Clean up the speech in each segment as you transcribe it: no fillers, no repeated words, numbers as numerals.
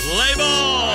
Play ball!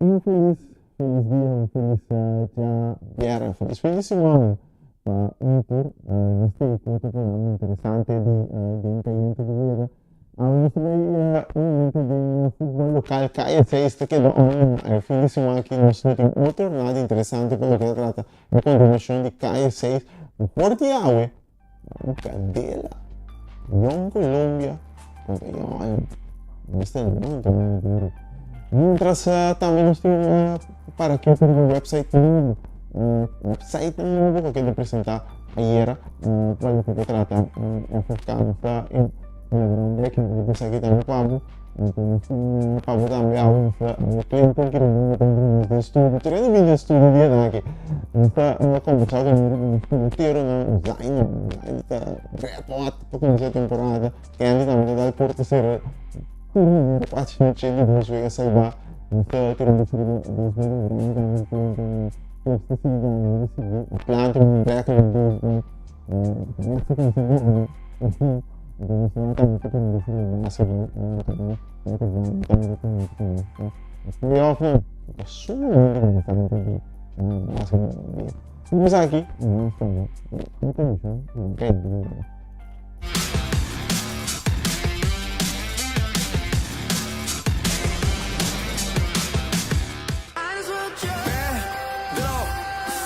Un felis felis dia, un felis djabièrnè, un felis fin di simana pa un tur. Nos tin un otro programa interesante di Den Cayente di Wega. Awe nos ta bai un momento den futbol lokal KFC ta keda on. E fin di simana aki nos no tin otro nada interesante pa loke ta trata e kontinuashon di KFC. Por di awe un kandela Young Colombia kontra Young Holland. Mester lanta un duru. Mientras tambe nos tin para ki un website nobo. Un website nobo ku a keda presenta ayera pa loke ta trata FFK. Nos ta Esaki tambe pa bo, pa bo tambe awe nos ta Clinton Quirino ta bini den studio, tur hende bini den studio dia nan aki. Nos ta kombersá ku nos peloteronan, Zaino, Zaino ta red hot pa kuminsá e temporada, Kenley tambe ta dal porta sera tur manera pa haci 82 wega salbá. Nos ta kere bisa riba 2020 tambe Clinton Clubs ta sigui gana, ta sigui Atlanta un record di 2 Pedro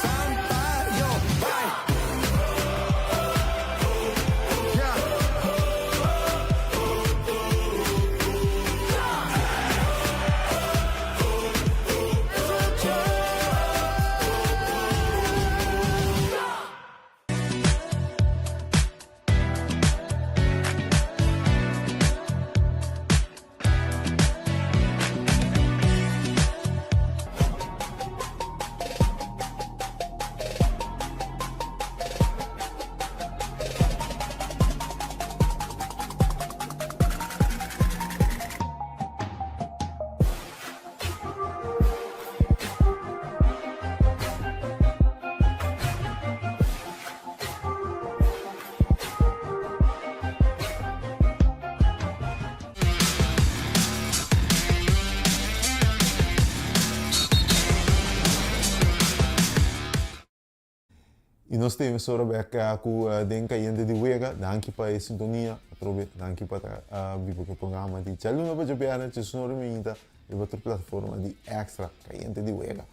Sampaio bai. Yeah. Y nos ta emisora bek cu Den Cayente di Wega. Danki pa e sintonia. Atrobe danki pa ta biba cu e programa di djaluna pa djabièrnè djesnor di mainta riba tur plataforma di Extra Cayente di Wega.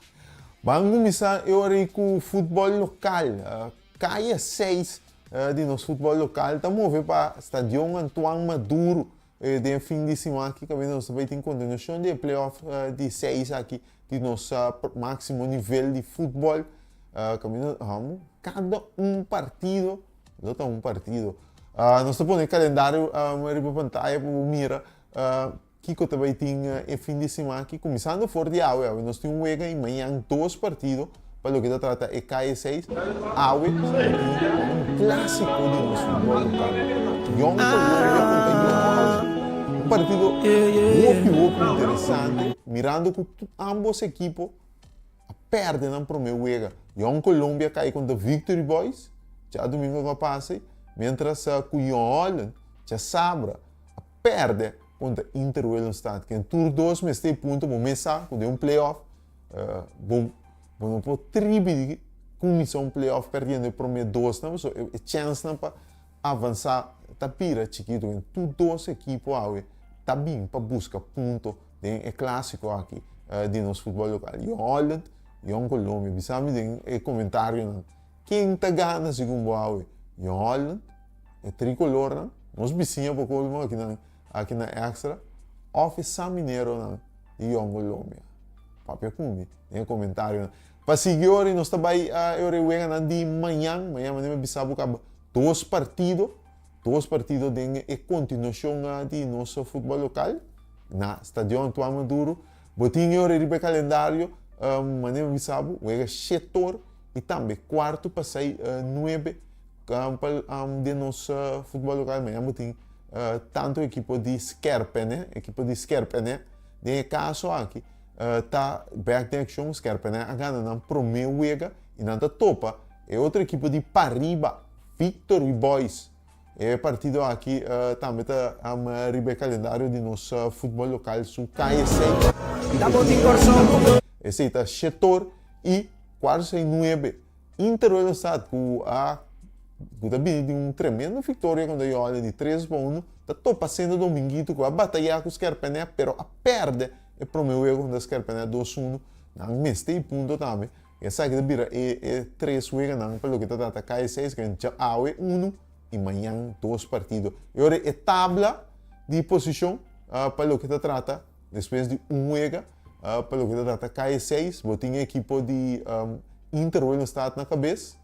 Ban cuminsa e ora ei cu futbol local. Kaya 6 di nos futbol lokal ta move pa Stadion Antoine Maduro den e fin di siman aki kaminda nos ta bai tin kontinuashon di e playoff di 6 aki di nos máksimo nivel di futbol kaminda kada un partido lo ta un partido. Nos ta pone e kalendario riba pantaya pa bo mira Kiko ta bai tin e fin di siman aki? Kuminsando for di awe, awe nos tin un wega i mañan dos partido pa loke ta trata e Calle 6. Awe ta tin un klasiko di nos futbol lokal, Jong Colombia kontra Jong Holland. Un partido hopi hopi interesante mirando ku ambos ekipo a perde nan prome wega. Jong Colombia kai kontra Victory Boys djadumingo ku a pasa, mientras ku Jong Holland djasabra a perde kontra Inter Willemstad ken tur dos mester e punto bo mes sa ku den un playoff bo bo no por tribi di kuminsá un playoff perdiendo e promé dosnan pasobra e chènsnan pa avansá ta bira chikitu ken tur dos ekipo awe ta bin pa buska punto den e klasiko aki di nos futbòl lokal Jong Holland Jong Colombia bisa mi den e komentarionan ken ta gana segun bo awe Jong Holland E tricolornan, nos bisiña pa colmo aki nan aki na Extra, of e samineronan di Jong Colombia? Papia cu mi den e comentarionan. Pa sigui ora nos ta bay e ora e weganan di mañan, mañan manera mi bisa bo caba dos partido. Dos partido den e kontinuashon di nos futbòl lokal na Stadion Antoine Maduro. Bo tin e ora riba e kalendario, manera mi bisa bo, wega shetor i tambe kuartu pa sei nuebe den nos futbòl lokal. Mañana bo tin tantu ekipo di Skèrpènè, ekipo di Skèrpènè den e kaso aki ta bèk den akshon. Skèrpènè a gana nan promé wega i nan ta topa e otro ekipo di pariba. Victory Boys. E partido aki tambe ta riba e kalendario di nos futbòl lokal su KSC. Esei ta shetor i kuarto sei nuebe. Inter Willemstad ku a ku ta bini di un tremendo viktoria kontra Yolen di 3-1 ta topa Sendo Dominguito ku a batayá ku Skerpènè pero a pèrdè e promé wega kontra Skerpènè 2-1. Nan mester i punto tambe. Esaki ta bira e e tres weganan pa loke ta trata kai seis ku dja awe unu i mañan dos partido. E ora e tabla di posishon pa loke ta trata despues di un wega pa loke ta trata kai seis bo tin e ekipo di Inter Willemstad na kabes,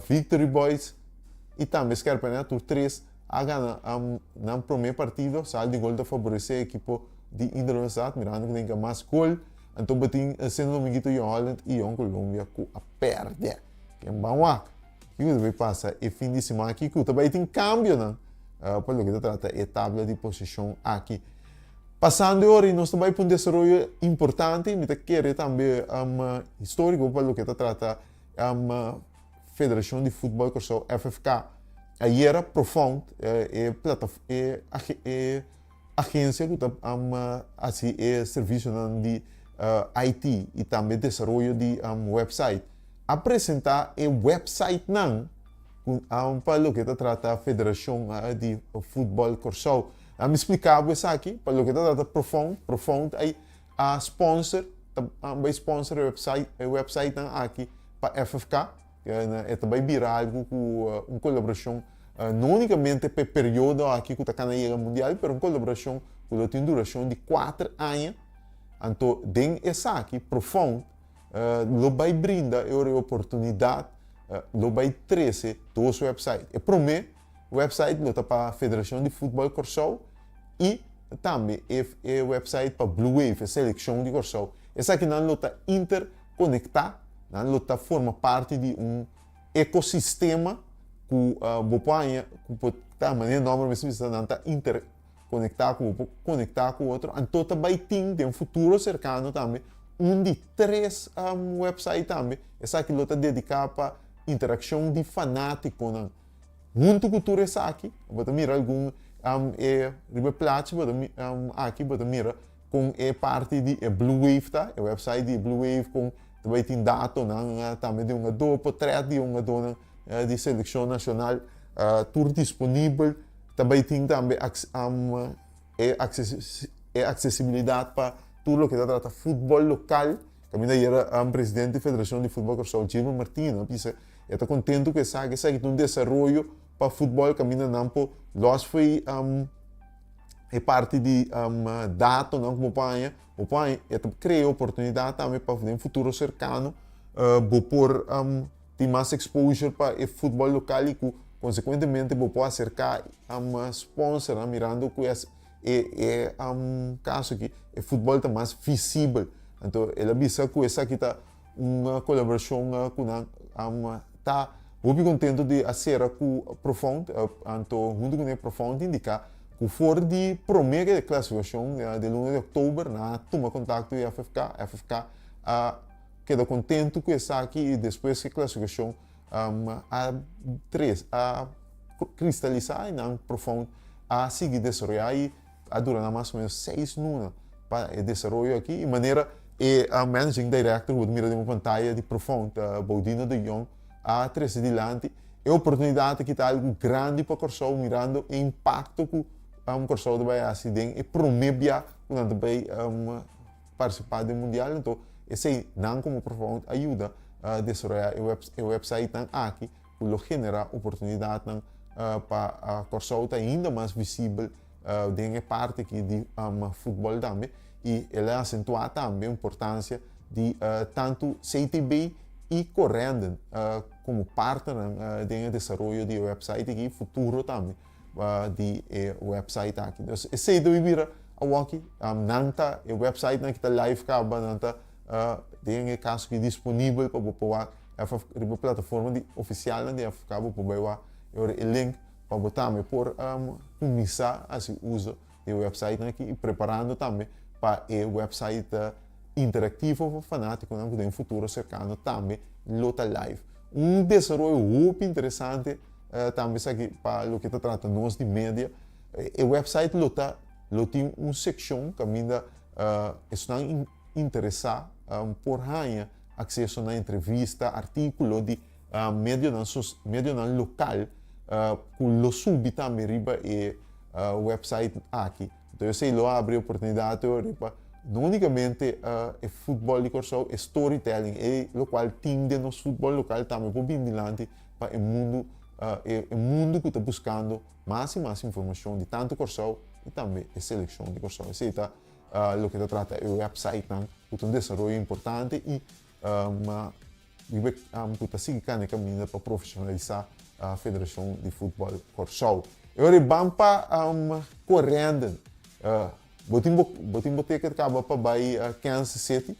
Victory Boys i tambe Skerpenè tur tres a gana nan promé partido. Sal di gol ta faboresé e ekipo di Inter Willemstad mirando ku tin mas gol. Anto bo tin Sint Dominguito Jong Holland i Jong Colombia ku a pèrdè. Ken ban wak? Kiko ta bai pasa e fin di siman aki ku ta bai tin kambionan pa loke ta trata e tabla di posishon aki. Pasando e ora i nos ta bai pa un desaroyo importante i mi ta kere tambe históriko pa loke ta trata Federashon di Futbòl Kòrsou, FFK. Ayera Profound e e Agencia cu ta haci e servicionan di IT y tambe desaroyo di website a presenta e websitenan cu pa loke ta trata Federacion di Futbol Corsou. Mi splica bo esaki pa loke ta trata Profound, Profound a sponsor, ta bay sponsor e websitenan aki pa FFK. E ta bai bira algu ku un kolaborashon no únikamente pa e periodo aki ku ta kana yega mundial, pero un kolaborashon ku lo tin durashon di kuater aña. Anto den esaki Profound lo bai brinda e ora e oportunidat, lo bai trese dos wèpsait. E promé wèpsait lo ta pa Federashon di Futbòl Kòrsou i tambe e wèpsait pa Blue Wave, e selekshon di Kòrsou. Esakinan lo ta interkonektá, nan lo ta forma parti di un ekosistema ku bo por haña, ku por ta manera nòmber mes bisa, nan ta interkonektá ku bo por konektá ku otro. Anto ta bai tin den futuro serkano tambe un di tres wèpsait tambe, esaki lo ta dediká pa interakshon di fanátikonan. Huntu ku tur esaki, bo ta mira algun e riba e plachi bo ta aki bo ta mira kon e parti di e Blue Wave ta, e website di e Blue Wave, kon ta bai tin datonan tambe di hungadó, potrèt di hungadónan di selekshon nashonal, tur disponibel. Ta bai tin tambe e e aksesibilidat pa tur loke ta trata futbòl lokal. Kaminda ayera presidente di Federashon di Futbòl Kòrsou, Gilbert Martina, a bisa e ta kontentu ku esaki, esaki ta un desaroyo pa futbòl kaminda nan por lòs fo'i e parti di datonan ku bo por haña, bo por haña, e ta krea oportunidat tambe pa den futuro serkano bo por tin mas exposure pa e futbòl lokal i ku konsekuentemente bo por aserká sponsornan mirando ku e e kaso aki e futbòl ta mas visibel. Anto el a bisa ku esaki ta un kolaborashon ku nan ta hopi kontentu di a sera ku Profound, anto huntu kuné Profound indiká ku for di promé klasifikashon di luna di òktober nan a tuma kontakto ku FFK, FFK a keda kontentu ku esaki i despues ku e klasifikashon a tres a kristalisá i nan Profound a sigui desaroyá i a dura nan mas o menos seis luna pa e desaroyo aki i manera e managing director ku bo ta mira den bo pantaya di Profound, Baudino de Jong, a trese dilanti e oportunidat aki ta algu grandi pa Kòrsou mirando e impakto ku Kòrsou ta bai hasi den e promé bia ku nan ta bai partisipá den mundial. Anto esei nan komo Profound a yuda desaroyá e websitenan aki ku lo generá oportunidatnan pa Kòrsou ta ainda mas visibel den e parti aki di futbòl tambe i el a asentuá tambe importansia di tantu CTB. i Corendon komo partnernan den e desaroyo di e website aki i futuro tambe di e website aki. Dus esei ta bira awoki, nan ta e websitenan ki ta live kaba, nan ta den e kaso aki disponibel pa bo por wak riba plataforma di ofisialnan di FFK bo por bai wak e ora e link pa bo tambe por kuminsá hasi uso di e websitenan aki i preparando tambe pa e website interaktivo pa fanátikonan ku den futuro serkano tambe lo ta live. Un desaroyo hopi interesante tambe esaki pa loke ta trata nos di media. E website lo ta lo tin un sekshon kaminda esnan interesá por haña akseso na entrevista, artíkulo di medionan medionan lokal ku lo subi tambe riba e website aki. Enton esei lo abri oportunidat riba no únikamente e futbòl di Kòrsou, e storytelling, e lokual tin den nos futbòl lokal tambe por bin dilanti pa e mundu e mundu ku ta buskando mas i mas informashon di tantu Kòrsou i tambe e selekshon di Kòrsou. Esei ta loke ta trata e websitenan ku ta un desaroyo importante i ku ta sigui kanda e kaminda pa profeshonalisá Federashon di Futbòl Kòrsou. E ora ei ban pa Corendon. Bo tin bo bo tin bo ticket kaba pa bai Kansas City?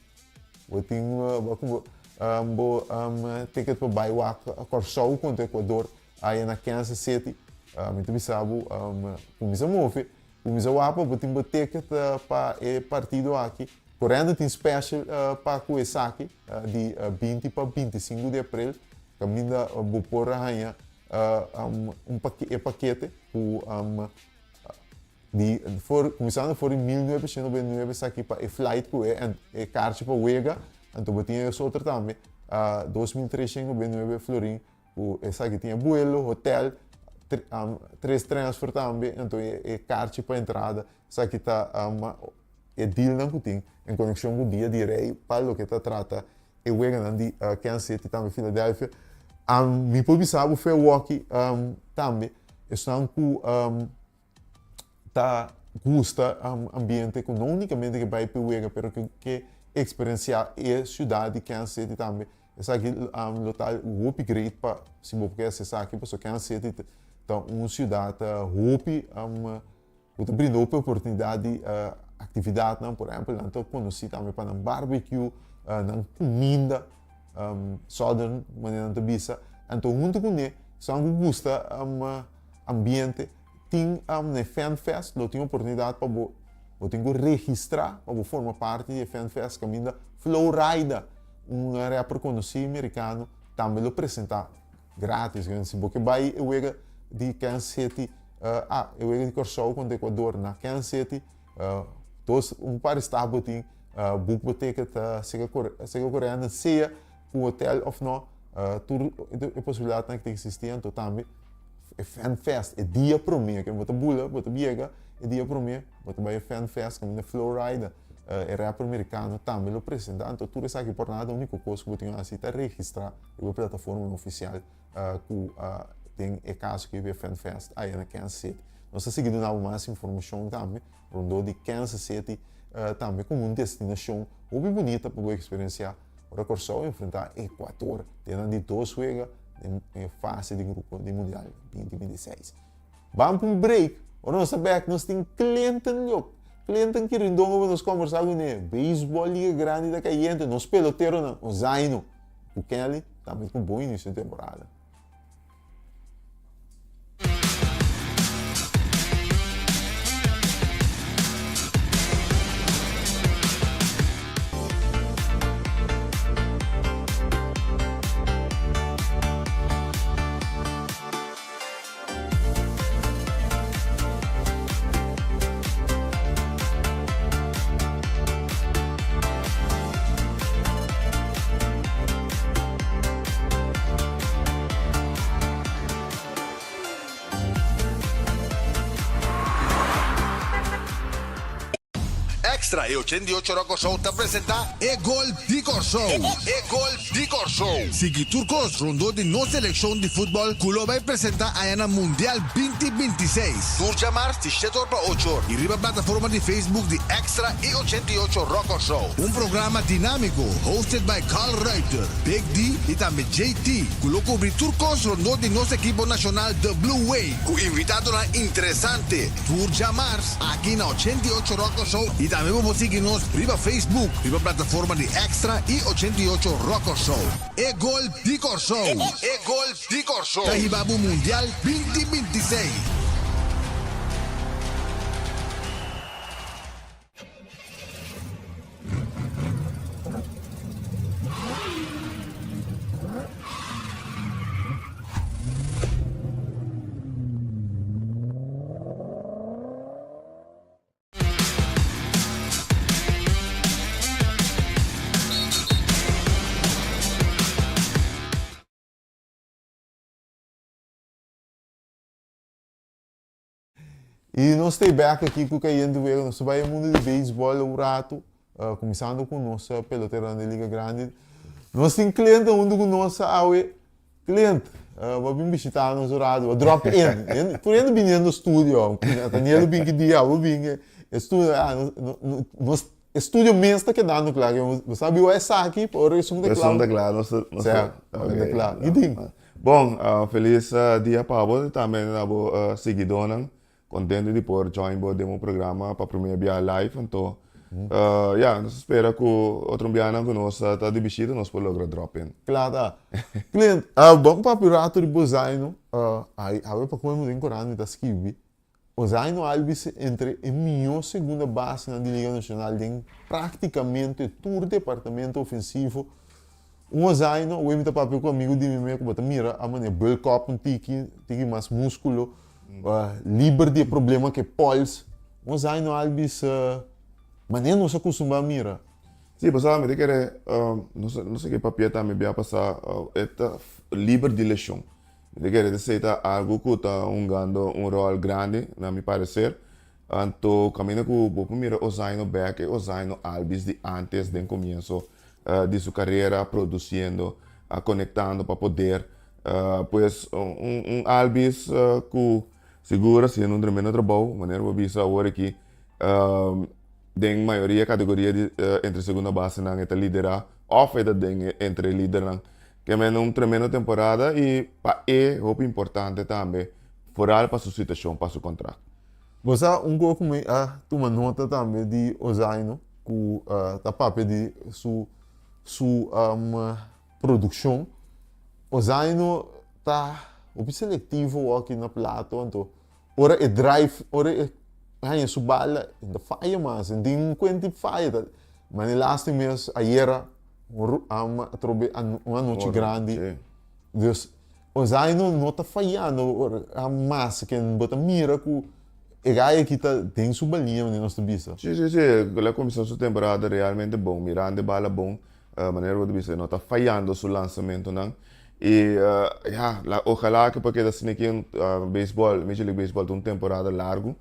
Bo tin bo bo ticket pa bai wak Kòrsou kontra Ecuador aya na Kansas City? Mi ta bisa bo kuminsá move. Kuminsá wak pa bo tin bo ticket pa e partido aki. Corendon tin special pa ku esaki di 20 pa 25 di april kaminda bo por a haña un e pakete ku di for kuminsando for di 1999 esaki pa e flight ku e e karchi pa wega anto bo tin es otro tambe 2399 florin ku esaki tin e buelo, hotel, tres transfer tambe anto e karchi pa entrada esaki ta E dealnan ku tin en konekshon ku Dia di Rei pa loke ta trata e weganan di Kansas City tambe Philadelphia. Mi por bisa bo fe awoki tambe esnan ku ta gusta ambiente ku no unikamente ke bai pa e wega pero ke ke eksperensiá e siudat di Kansas City tambe. Esaki lo ta hopi great pa si bo por ke hasi esaki pasobra Kansas City ta un siudat hopi Bo ta brinda hopi oportunidat di aktividatnan, por ehèmpel nan ta konosí tambe pa nan barbecue, nan kuminda southern manera nan ta bisa. Anto huntu kuné esnan ku gusta ambiente tin na e fan fest lo tin oportunidat pa bo bo tin ku registrá pa bo forma parti di e fan fest kaminda Flo Rida, un rapper konosí merikano tambe lo presentá. Gratis, si bo ke bai e wega di Kansas City, ah, e wega di Kòrsou kontra Ecuador na Kansas City, dos, un par di stap bo tin, boek bo ticket sega sega korende, sea ku hotel òf no, tur e posibilidatnan ku ta eksistí, anto tambe e fan fest, e dia promé ke bo ta bula, bo ta biega e dia promé, bo ta bai e fan fest kaminda Flo Rida, e rapper merikano tambe lo presentá, anto tur esaki por nada, úniko kos ku bo tin hasi ta registrá. Riba plataformanan ofisial ku den e kaso ku e Fan Fest aya na Kansas City. Nos ta sigui duna bo mas informashon tambe rondó di Kansas City tambe komo un destinashon hopi bunita pa bo eksperensiá ora Kòrsou enfrentá Ekuator den nan di dos wega den e fase di grupo di Mundial 2026. Ban pa un break, ora nos ta bèk nos tin Clinton Lok. Clinton Kirindongo pa nos kòmbersá kuné. Beisbòl Liga Grandi ta kayente, nos peloteronan, Ozaino. Ku Kelly tambe ku bon inicio di temporada. Extra i 88 Rock Kòrsou ta presentá E Gol di Kòrsou! E Gol di Kòrsou! Sigui tur kos rondó di nos selekshon di futbòl ku lo bai presentá aya na Mundial binti 26. Tur djamars di shete or pa ocho or i riba plataforma di Facebook di Extra i 88 Rock Kòrsou. Un programa dinámiko hosted by Carl Ruiter, Big D i tambe JT ku lo kubri tur kos rondó di nos ekipo nashonal The Blue Way ku invitadonan interesante. Tur djamars aki na 88 Rock Kòrsou i tambe bo por sigui nos riba Facebook riba plataforma di Extra i 88 Rock Kòrsou. E gol di Kòrsou! E gol di Kòrsou! Ta hiba bo Mundial 2026! Y nos ta bek aki cu Cayente Wega. Nos ta bay e mundo di baseball un rato, cuminsando cu nos peloteronan di Liga Grandi. Nos tin cliente hunto cu nos awe. Cliente, bo a bin bishita nos un rato, bo a drop in. Tur hende bini den studio. Nathaniel a bin ki dia, abo bin e studio. Nos e studio mes ta kedando kla. Bo sabi wou esaki pa ora esun ta kla. Esun ta kla, nos ta kla. Ki tin? Bon, felis dia pa bo i tambe na bo siguidónan. Kontento di por join bo den bo programa pa promé bia live. Anto, ya, nos ta spera ku otro bianan ku nos ta di bishita nos por logra drop in. Kla ta. Clint, bo papia un rato riba Ozaino. Ai, awe pa komo den korant mi ta skibi. Ozaino Albies entre e mihó segunda basenan di Liga Nacional den práktikamente tur departamento ofensivo. Un Ozaino, awor mi ta papia ku amigu di mi me ku bo ta mira a manera bulk up un tiki, tiki mas múskulo, liber di e problema ku e pols. Un Ozaino Albies manera nos a kustumbrá mira. Sí, pasobra mi ta kere, no sé ke papia tambe bia pasá, e ta liber di leshon. Mi ta kere esei ta algu ku ta hungando un ròl grandi na mi pareser. Anto kaminda ku bo por mira Ozaino bèk e Ozaino Albies di ántes den komienso di su karera produsiendo, konektando pa poder. Pues un Albies ku sigur hasiendo un tremendo trabou, manera bo a bisa awor aki den mayoria kategoria di entre segunda basenan e ta liderá òf e ta den entre e lidernan. Ke men un tremendo temporada i pa e hopi importante tambe foral pa su situacion pa su contract. Bo sa un cosa cu mi a tuma nota tambe di Ozaino cu ta papia di su su produccion. Ozaino ta hopi selectivo aki na plato anto ora e drive ora e haña su bala e no ta faya mas e tin un cuenta di faya ta mane lastima mes ayera atrobe un anochi grandi dus Ozaino no ta fayando mas ke bo ta mira ku e gai aki ta den su balia manera nos ta bisa. Si si si el a kuminsá su temporada realmente bon mirando e bala bon manera bo ta bisa e no ta fayando su lansamentunan i ya ojalá ke por keda asina aki beisbòl Major League Baseball ta un temporada largu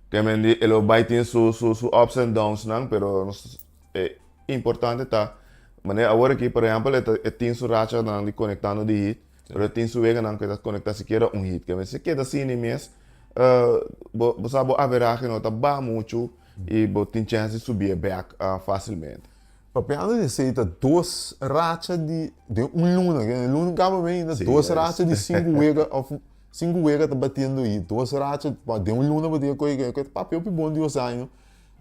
ke men di e lo bai tin su su ups and downs nan pero nos E importante ta, manera awor aki por ehempel e ta e tin su rachanan di konektando di hit, pero e tin su weganan ku e ta konektá sikiera un hit. Kende si keda asina mes, bo bo sa bo averahe no ta baha muchu i bo tin chèns di subié bèk fásilmente. Papiando di esei ta dos racha di den un luna, kende luna kaba mi ainda, dos racha di sinku wega òf sinku wega ta batiendo hit, dos racha den un luna bo tin ke kohe, papia hopi bon di Osaño.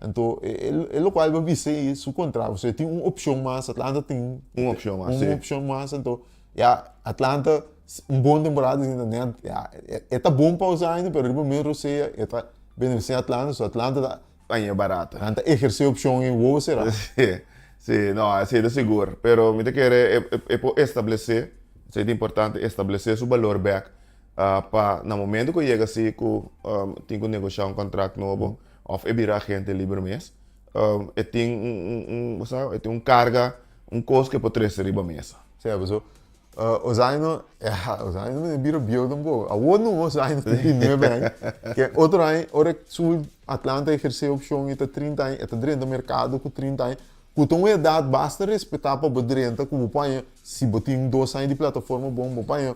Anto e lokual bo bisa ei su kontrato, pasobra e tin un opshon mas, Atlanta tin un opshon mas, un opshon mas, anto ya Atlanta un bon temporada tin ta net ya e ta bon pa Ozaino pero riba mes rosea e ta beneficia Atlanta, so Atlanta ta Haña barata. Nan ta ehersé opshon ei wou sera. Sí, sí, no, esei ta sigur, pero mi ta kere e por establesé, esei ta importante, establesé su balor bèk pa na momento ku yega si ku tin ku negoshá un kontrakt nobo. Of e bira agente liber mes, e tin un, un, bo sa, e tin un karga, un kos ku e por trese riba mesa. Sea, paso, Ozaino, ya, Ozaino mester bira bieu tampoco. Awor numa Ozaino tin 29 aña. Ke otro aña, ora e su Atlanta ehersé opshon i ta 30 aña, e ta drenta merkado ku 30 aña, ku ta un edat basta respetá pa bo drenta, ku bo por haña, si bo tin dos aña di plataforma bon, bo por haña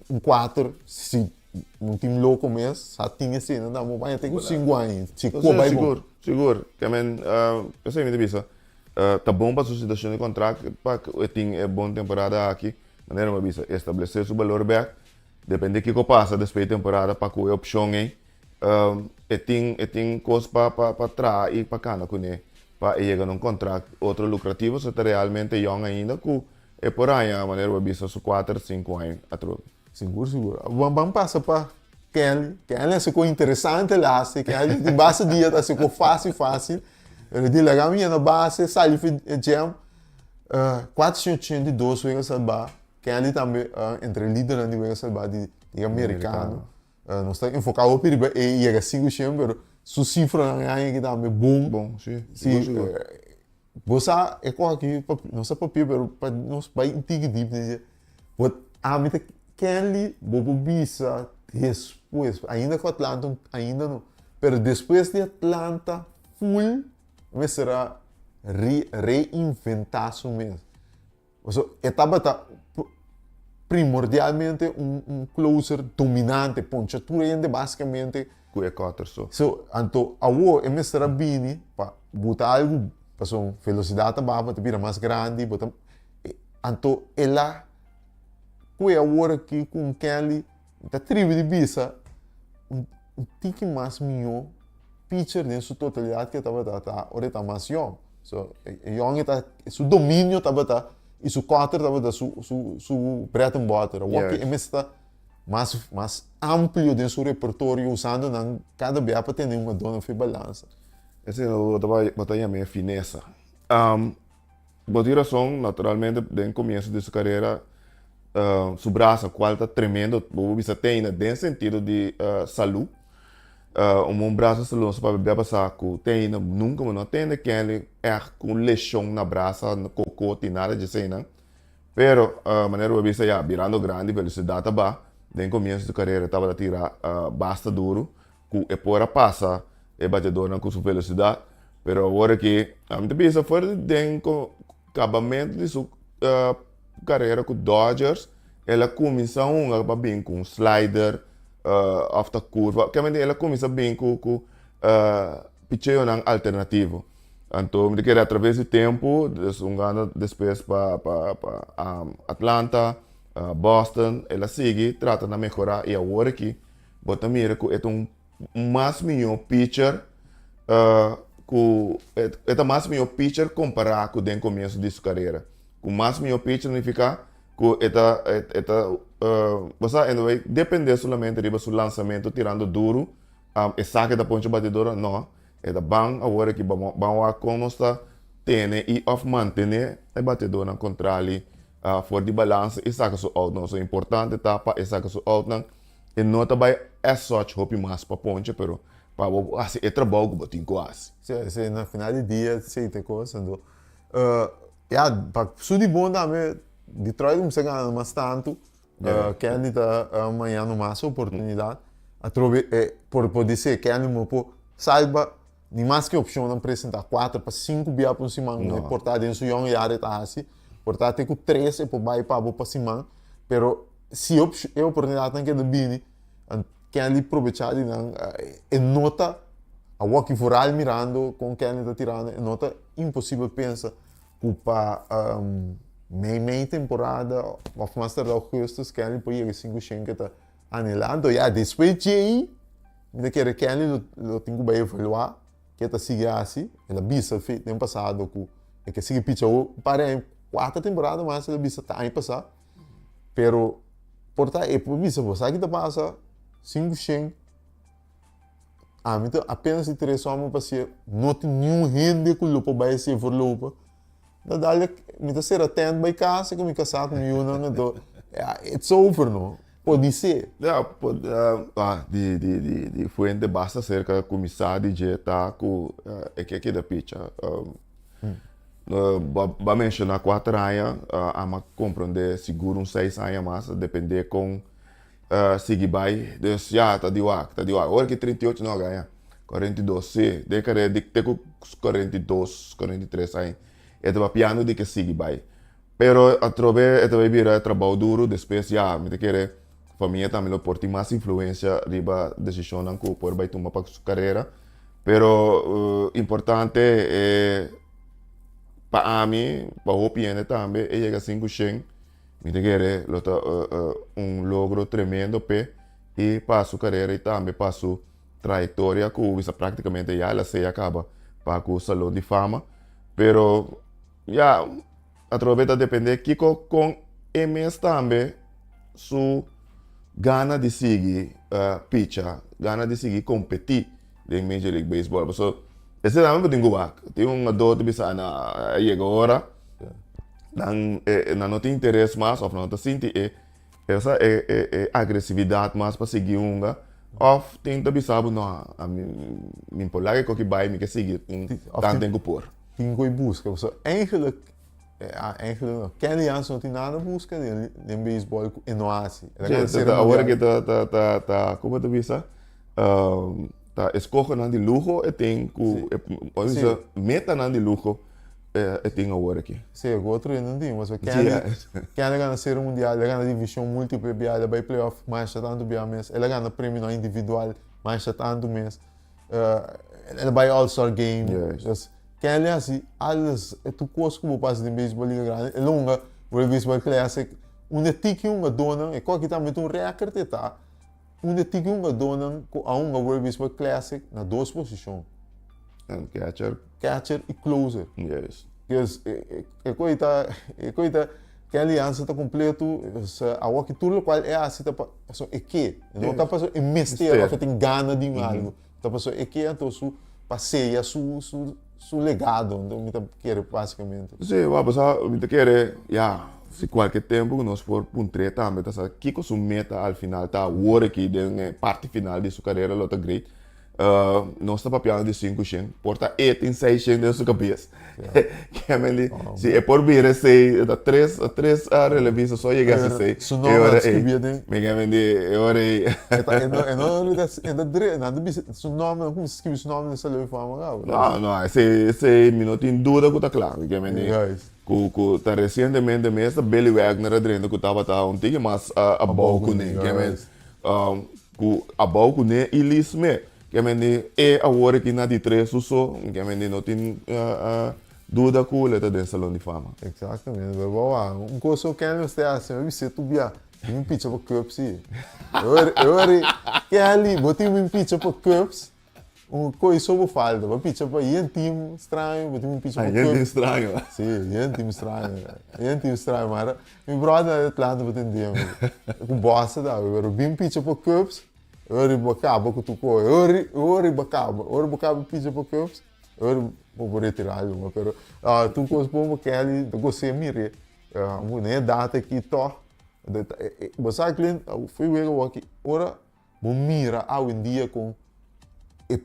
un kuater, si un tim loko mes sa tin esei nan tambe, bo por haña te ku sinku aña, si ku bai bon. Sigur, sigur. Ke men, p'esei mi ta bisa, Ta bon pa su situacion di contract pa cu e tin e bon temporada aki, manera mi a bisa, establece su balor bek, depende kico pasa despues di temporada pa cu e opcion ey, e tin e tin cos pa pa pa traha y pa cana cune pa e yega na un contract otro lucrativo, so ta realmente yong ainda cu e por haña manera bo a bisa su cuater cinco aña atrobe. Sigur, sigur. Ban pasa pa Kelly. Kelly a seko interesante laatste. Kelly di base dia ta seko fácil, fácil. Pero di laga mi na base, sali fi e jam. 482 wega salbá. Kelly tambe entre lidernan di wega salbá di Liga Americano. Nos ta enfoká hopi riba e yega 500, pero su sifranan e aña aki tambe bon. Bon, si. Sigur, sigur. Bo sa e kos aki, nos ta papia pero pa nos bai un tiki dip den dje. Bo ami ta Kenley bo por bisa despues, ainda ku Atlanta ainda no, pero despues di Atlanta full mester a reinventá su mes. Pasobra e tabata primordialmente un closer dominante, poncha tur hende basikamente. Ku e cutter so. So, anto awor e mester a bini pa buta algu, pasobra velosidat ta baha, bo ta bira mas grandi, bo ta, anto el a kue awor aki ku un Kenley, mi ta tribi di bisa, un tiki mas mihó pitcher den su totalidat ke tabata ta ora e ta mas yòn. So, e yòn e ta, su dominio tabata i su cutter tabata su, su, su bread and butter. Awor ke e mester ta mas, mas amplio den su repertorio usando nan kada bia pa tene un adorno fi balansa. Esei bo ta bai, bo ta yam'é finesa. Bo tin rason, naturalmente den comienso di su carera su brasa cual ta tremendo, bo por bisa teina den sentido di salud, un bon brasa salud nos papia bia pasa cu teina nunca bo no a tende Kenley echt cu un lesion na brasa, cocoti, nada di eseinan, pero manera bo a bisa ya birando grandi velocidad ta ba, den comienso di su carera tabata tira basta duro, ku e por a pasa e bateadornan ku su velosidat, pero awor aki mi ta bisa for di den kabamentu di su karera ku Dodgers el a kuminsá hunga pa bin ku un slider òf ta kurva, kèmente el a kuminsá bin ku ku picheonan alternativo. Anto mi ta kere atraves di tempu des hungando despues pa pa pa Atlanta, Boston el a sigui trata na mehorá i awor aki Bo ta mira ku e ta un mas mihó pitcher ku e ta mas mihó pitcher kompará ku den komienso di su karera. Ku mas mihó pitcher nifiká ku e ta e ta bo sa e no bai dependé solamente riba su lansamentu tirando duru e sa ku e ta poncha batidora no e ta ban awor aki ban wak kon nos ta tene i òf mantené e batidónan kontrali for di balansa i saka su outnan. So importante ta pa e saka su outnan. E no ta bai as such hopi mas pa ponche pero pa bo hasi e trabou ku bo tin ku hasi. Si, si, na final di dia esei ta e kos. Anto, ya, pa su di bon tambe Detroit kumsa gana mas tantu, Kenley ta mañando mas oportunidat. Atrobe e por podisé Kenley no por salba ni maske opshonnan presentá kuater pa sinku bia pa un siman, no por ta den su yòn yare ta hasi, por ta te ku tres e por bai pa bo pa siman, pero si e oportunidatnan keda bini, Kenley probechá di nan, e no ta, awor aki vooral mirando kon Kenley ta tirando, e no ta imposibel pensa ku pa mei mei temporada òf mas tarda augustus Kenley por yega 500 ke ta anhelá. Anto ya despues djei mi ta kere Kenley lo lo tin ku bai evaluá ke ta sigui hasi. El a bisa den pasado ku e ke sigui picha un par di aña, kuater temporada mas el a bisa ta aña pasá. Pero por ta e por bisa bo sa ki ta pasa 500 ami ta apenas di tres hòmber pa sier no tin niun hende ku lo por bai sier voorlopig ta dale mi ta sera tent bai kasa ku mi kasá ku mi yunan anto ya it's over no podisé. Ya ah di di di di fuente basta serka ku mi sa di dje ta ku e ke keda picha. Bo a menshoná kuater aña, ami a komprondé sigur un seis aña mas, ta dependé kon sigui bai. Dus ya, ta di wak, ta di wak. Ora ki 38 no a gaña, 42 si, den karera di te ku 42, 43 aña e ta papiando di ke sigui bai. Pero atrobe e ta bai bira trabou duru, despues ya mi ta kere famia tambe lo por tin mas influencia riba decisionnan cu por bay tuma pa su carera. Pero importante e pa ami, pa hopi hende tambe e yega 500, mi ta kere lo ta un logro tremendo p'e y pa su carera y tambe pa su trayectoria cu bisa practicamente ya el a sea caba pa cu Salon di Fama. Pero ya. Atrobe ta depende kiko kon e mes tambe su gana di sigui picha, gana di sigui kompetí den Major League Baseball. Pasobra esei tambe bo tin ku wak. Tin un hungadó ta bisa no a yega ora nan nan no tin interes mas òf nan no ta sinti e esa e agresividat mas pa sigui hunga òf tin ta bisa bo no ami mi por laga e koki bai mi ke sigui un tantu ku por. Tin ku e buska. Pasobra eigenlijk, eigenlijk no, Kenley Jansen no tin nada buska den den beisbòl ku e no hasi. El a gana Sí, Serie ta awor Mundial. ke ta ta ta ta komo ta bisa? Ta eskohonan di luho e tin ku Sí. e por Sí. bisa metanan di luho e tin awor aki. Sí, ku otro hende no tin. Pasobra Sí, Kenley, ya. Kenley a gana Serie Mundial, el a gana divishon múltiple bia, el a bai playoff masha tantu bia mes, el a gana premionan individual masha tantu mes. El a bai All Star Game. Yes. Dus Kenley hasi alles, e tur kos ku bo pasa den beisbòl Liga Grandi, el a hunga World Baseball Classic, unda tiki hungadónan, e koki tambe ta un rèkert e ta, unda tiki hungadónan ku a hunga World Baseball Classic na dos posishon. En catcher. Catcher i closer. Yes. Dus e koe ta, e koe ta, Kenley Jansen ta kompleto, dus awoki tur lokual e hasi ta pa, pasobra e ke, e no ta pasobra e mester òf e tin gana di un algu, ta pasobra e ke anto su pa seya su su su legado, anto mi ta kere basikamente. Si, wak pasobra mi ta kere, ya, si kualke tempu ku nos por puntr'é tambe ta sa kiko su meta al final ta awor aki den e parti final di su karera lo ta great. Nos ta papiando di 500, por ta e tin 600 den su cabes. Kemeli, si e por bira esei, ta tres, tres relevista so yega hasi esei. Su nomber a scribí den. Mi kemeli di, e ora ei. E ta, e no, e no, e ta dre, nan ta bisa su nomber, nan cuminsa scribi su nomber den Salón de Fama caba. No, no, esei, esei mi no tin duda cu ta cla. Mi kemeli, cu, cu ta recientemente mes ta Billy Wagner a drenta cu tabata un tiki mas abou cune. Kemeli, Ku abou kuné i lis me. Ke men di e awor aki na di tres su so, ke men di no tin duda ku lo e ta den Salon di Fama. Exactamente, pero bo wak, un kos ku Kenley mester hasi, mi bis'é tur bia, tin un picha pa Cubs si. E ora, e ora Kenley, bo tin un picha pa Cubs, un kos so bo falta, bo picha pa yen team straño, bo tin un picha pa Yen team Cubs. straño. Si, yen team straño, yen team straño, mara Mi brother na Atlanta bo tin dia ku Boston tambe pero bin picha pa Cubs ora bo kaba ku tur kos ora ora bo kaba ora bo kaba picha pa Cubs ora bo por retira algu pero tur kos bon bo Kelly ta gos'é mir'é na e data aki tog bo sa Clint fo'i wega awor aki ora Bo mira awendia kon e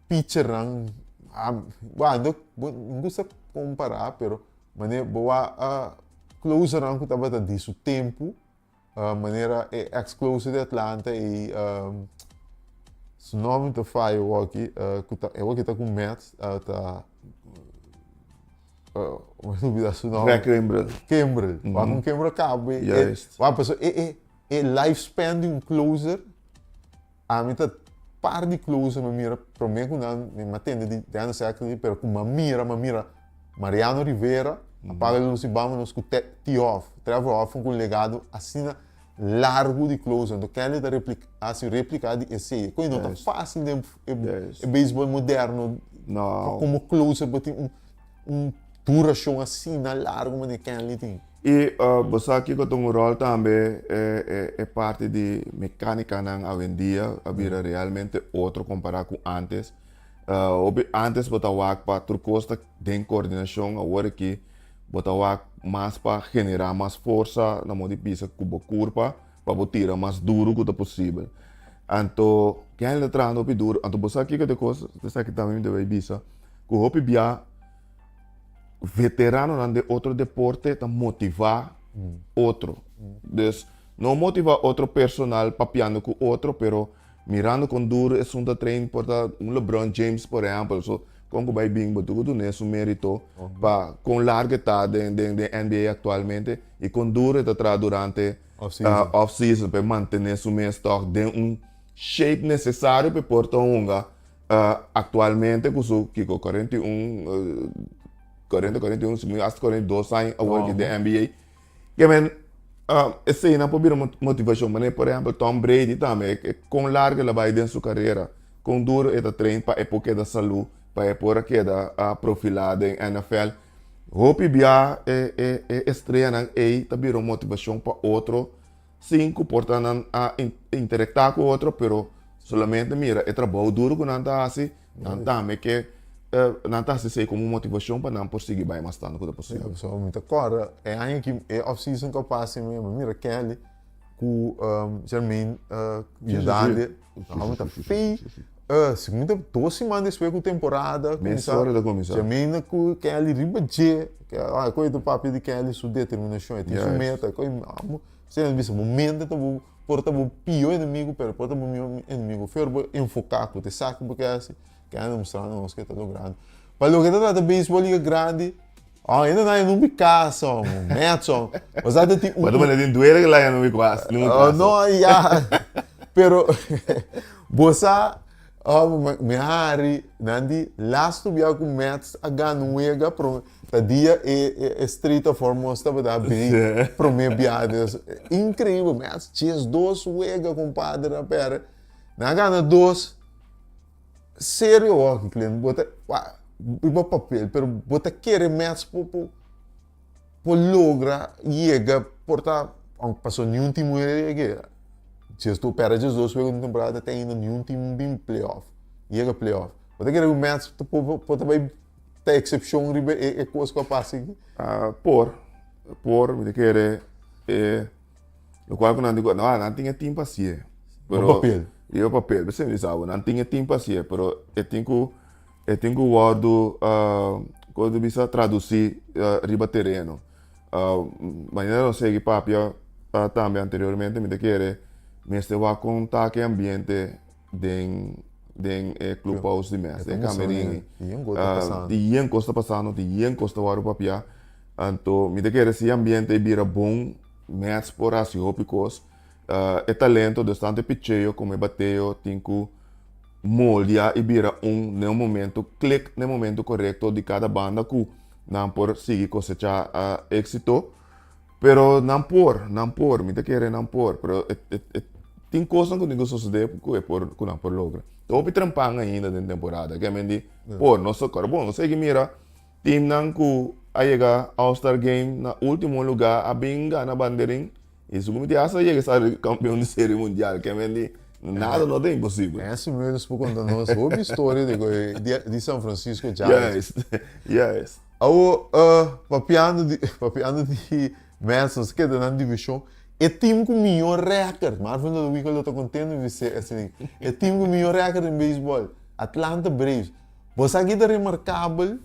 pitchernan a bueno bo no gusta kompará pero manera bo wak closernan ku tabata di su tempu manera e ex closer di Atlanta ei su nòmber ta faya awoki ku ta awoki ta ku Mets ta mi a lubida su nòmber. Craig Kimbrel. Kimbrel. Wak kon Kimbrel kaba Juist. Wak pasobra e e E lifespan di un closer, ami ta par di closer mi mira prome cu nan mi a tende di Dennis Eckersley pero cu mi mira mi mira Mariano Rivera apaga la luz y vámonos cu T-Hoff, Trevor Hoffman cu un legado asina largo di closer enton Kenley ta replica haci replica di esey coño no ta facil den e baseball moderno pa como closer bo tin un duracion asina largo manera Kenley tin. I bo sa kiko ta un ròl tambe e parti di mekánikanan awendia a bira realmente otro kompará ku ántes. Hopi ántes bo ta wak pa tur kos ta den kordinashon, awor aki bo ta wak mas pa generá mas forsa na modo di bisa ku bo kurpa pa bo tira mas duru ku ta posibel. Anto Kenley ta trahando hopi duru, anto bo sa kiko ta e kos, esaki tambe mi debe bisa, ku hopi bia. Veteranonan den otro deporte ta motivá otro. Dus, no motivá otro personal papiando ku otro, pero mirando kon duru esun ta train, por ta un LeBron James por ehèmpel. So, kon ku bai bin bo tur ku dun'é su mérito pa kon largu e ta den den den NBA aktualmente i kon duru e ta traha durante off season pa e mantené su mes tòg den un shape nesesario pa e por ta hunga Actualmente cu su kico 41 40 41 si hasta 42 aña awor ki den NBA ke men eseinan por bira motivacion manera por ehempel Tom Brady tambe con largo el a bay den su carera con duro e ta train pa e por keda salud pa e por a keda profila den NFL hopi bia e e estreanan ey ta bira un motivacion pa otro Sin ku por ta nan a interektá ku otro, pero solamente mira e trabou duru ku nan ta hasi, nan tambe ke nan ta hasi esei komo un motivashon pa nan por sigui bai mas tantu ku ta posibel. So mi ta kòrda e aña aki, e off season ku a pasa mi a mira Kelly ku Jermaine yudande, nan ta fei Si mi ta dos siman despues ku temporada kuminsá, Mesora ta kuminsá. Jermaine ku Kelly riba dje, e koe ta papia di Kelly su determinashon, e tin su meta, e koe amo, si nan bisa bo mente ta bo por ta bo pio enemigu pero por ta bo mihó enemigu, fer bo enfoká ku ta esaki bo ke hasi, Kelly a mustra nos ke ta logrando. Pa loke ta trata beisbol liga grandi, Oh, ainda na no mi casa, homo. Mets, homo. O sea, ti un... Mas tin duele que lá no mi casa. No mi casa. Oh, no, ya. Pero, bosa, oh, mi hari, nandi, laatste bia ku Mets a gana un wega, pro, ta dia e, e, e Strait of Hormuz tabata abri, prome bia. Dus, increíble, Mets, 12 wega, compadre, na pere. Na gana dos. Serio hockey Clint, bo ta riba papel, pero bo ta kere mes por por por logra yega por ta, aunke pasobra niun team muher yega, djes dos perde djes dos wega den temporada te ainda niun team bin playoff, yega playoff. Bo ta kere ku Mets ta por por ta bai ta eksepshon riba e e kos ku a pasa aki? Por, por, mi ta kere e. Lokual ku nan di ku no, nan tin e tin pa hasié. Riba papel. Riba papel. Bo siempre bisa bo, nan tin e tin pa hasié, pero e tin ku e tin ku wòrdu kon ta bisa tradusí riba tereno. Manera nos sigui papia tambe anteriormente mi ta kere mester wak kon ta ku e ambiente den den e clubhouse di mes, den e kamerin. Tin yen kos ta pasando, tin yen kos ta wòrdu papia. Anto mi ta kere si e ambiente bira bon. Mets por hasi hopi kos. E talento, dus tantu e picheo komo e bateo tin ku moldia i bira un den un momento klik den e momento korekto di kada banda ku nan por sigui kosechá éksito. Pero nan por, nan por, mi ta kere nan por, pero e e tin kosnan ku tin ku sosodé ku e por ku nan por logra. Ta hopi trempan ainda den temporada, ke men di por nos ta bon nos sigui mira. Teamnan ku a yega All Star Game na ultimo lugá a bin gana banderin i su kumiti hasta yega sa kampeon di Serie Mundial. Ke men di nada no ta imposibel. Nancy Mullins por konta nos hopi historia di koe di San Francisco Giants. Juist, juist. Awo papiando di papiando di Mets nos keda nan divishon. E team ku mihó rèkòrt, Marvin Lodowico lo ta kontento di bis'é esei, e team ku mihó rèkòrt den beisbòl, Atlanta Braves. Bo sa ki ta remarkabel?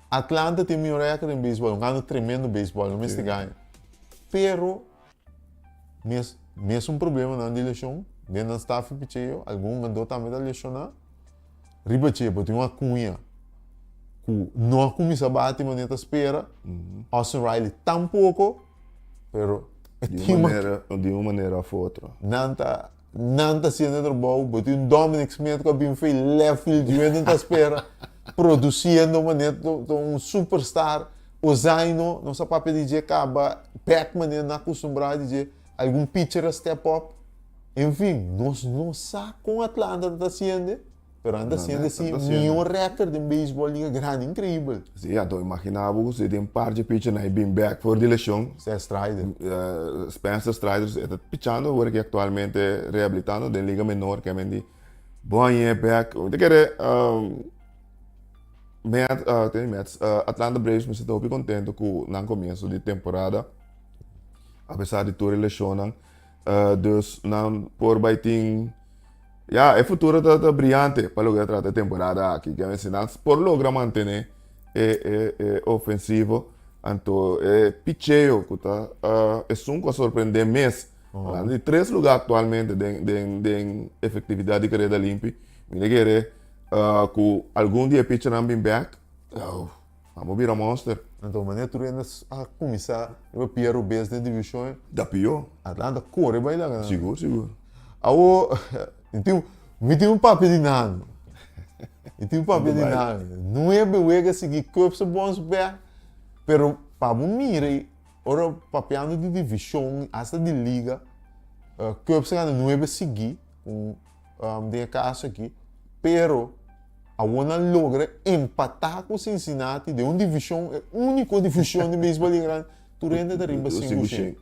Atlanta tin mihor record den beisbòl, un gana tremendo beisbòl, no mester gaña. Pero, mes, mesun problemanan di leshon den nan staf di picheo, algun hungadó tambe ta leshoná. Riba dje, bo tin un Acuña ku no a kuminsá bati manera ta spera, Austin Riley tampoko, pero e Di un manera, di un manera òf otro. Nan ta Nan ta haciendo e trabou, bo tin un Dominic Smith cu a bin fey left field, yu hende ta spera, produciendo manera ta un superstar. Ozaino, nos a papia di dje caba, bek manera nan a acostumbra di dje, algun pitcher a step up. En fin, nos no sa con Atlanta ta haciende. Pero nan ta haciendo si mihó record den beisbol liga grandi, increíbel. Sí, anto imagina bo ku si tin par dje pitchernan e bin bek for di leshon. Seth Strider. Spencer Strider e ta pichando awor aki aktualmente rehabilitando den liga menor ke men di bo hañ'é bek. Mi ta kere Mets, Mets, Atlanta Braves mester ta hopi kontento ku nan komienso di temporada apesar di tur e leshonnan. Dus nan por bai tin ya e futuro ta ta briyante pa loke ta trata e temporada aki. Ke si nan por logra mantene. E e e ofensivo, anto e picheo ku ta esun ku a sorprendé mes. Nan di tres lugá aktualmente den den den efektividat di kareda limpi. Mi ta kere ku algun di e pichernan bin bèk, nan por bira monster. Anto manera tur hende a kuminsá riba pia robes den divishon. Ta pió. Atlanta kore bai laga nan. Sigur, sigur. Awor, mi tin mi tin un papia di nan. Mi tin un papia di nan. Nuebe wega sigui Cubs a bons bek, pero pa bo mira ora papiando di divishon, hasta di liga, Cubs a gana nuebe sigui ku den e kaso aki, pero awor nan logra empatá ku Cincinnati den un divishon, e úniko divishon di beisbòl liga grandi. Tur hende ta riba sinku shen.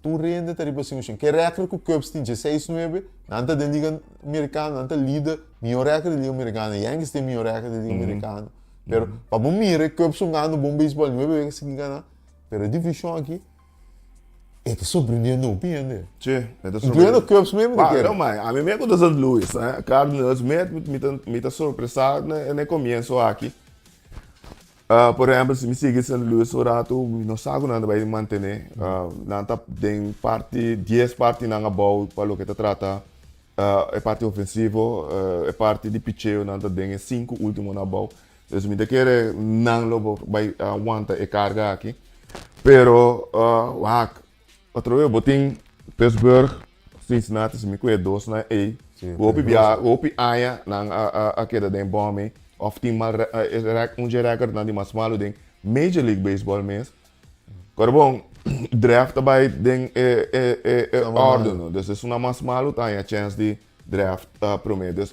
Tur hende ta riba sinku shen. Ke rèkòrt ku Cubs tin dieseis nuebe, nan ta den Liga Merikano, nan ta lider, mihó rèkòrt di Liga Merikano. Yankees tin mihó rèkòrt di Liga Merikano. Pero pa bo mira e Cubs hungando bon beisbòl nuebe wega sigui gana, pero e divishon aki e ta sorprendiendo hopi hende. Sí, e ta Incluyendo Cubs mes mi ta kere. No, ma ami mes ku ta Saint Louis, Cardinals mes mi ta sorpresá na e komienso aki. Por ehempel, si mi sigui Saint Louis un ratu, mi no sa ku nan ta bai mantené. Nan ta den parti, dies partinan abou pa loke ta trata e parti ofensivo, e parti di picheo nan ta den e sinku ultimonan abou. Dus mi ta kere nan lo por bai wanta e karga aki. Pero wak, Otro vez bo tin Pittsburgh, Cincinnati, si mi ku e dos nan ei, ku hopi bia, hopi aña nan a keda den bòm ei, òf tin mal un dje rèkòrdnan di mas malu den Major League Baseball mes. Kòrda bon, draft ta bai den e òrdu, no? Dus esunnan mas malu ta haña chèns di draft promé. Dus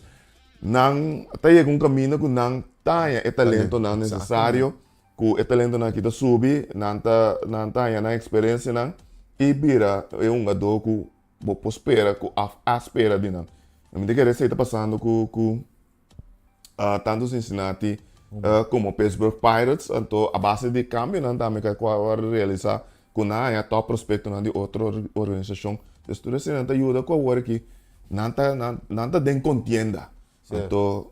nan ta yega un kaminda ku nan ta haña e talentonan nesesario Ku e talentonan aki ta subi, nan ta nan ta haña nan eksperensianan i bira e hungadó ku bo por spera ku af a spera di nan. Mi ta kere esei ta pasando ku ku tantu Cincinnati komo Pittsburgh Pirates, anto a base di kambionan tambe ku a wòrdu realisá ku nan a haña tòp prospektonan di otro organisashon. Dus tur eseinan ta yuda ku awor aki nan ta nan ta den kontienda. Anto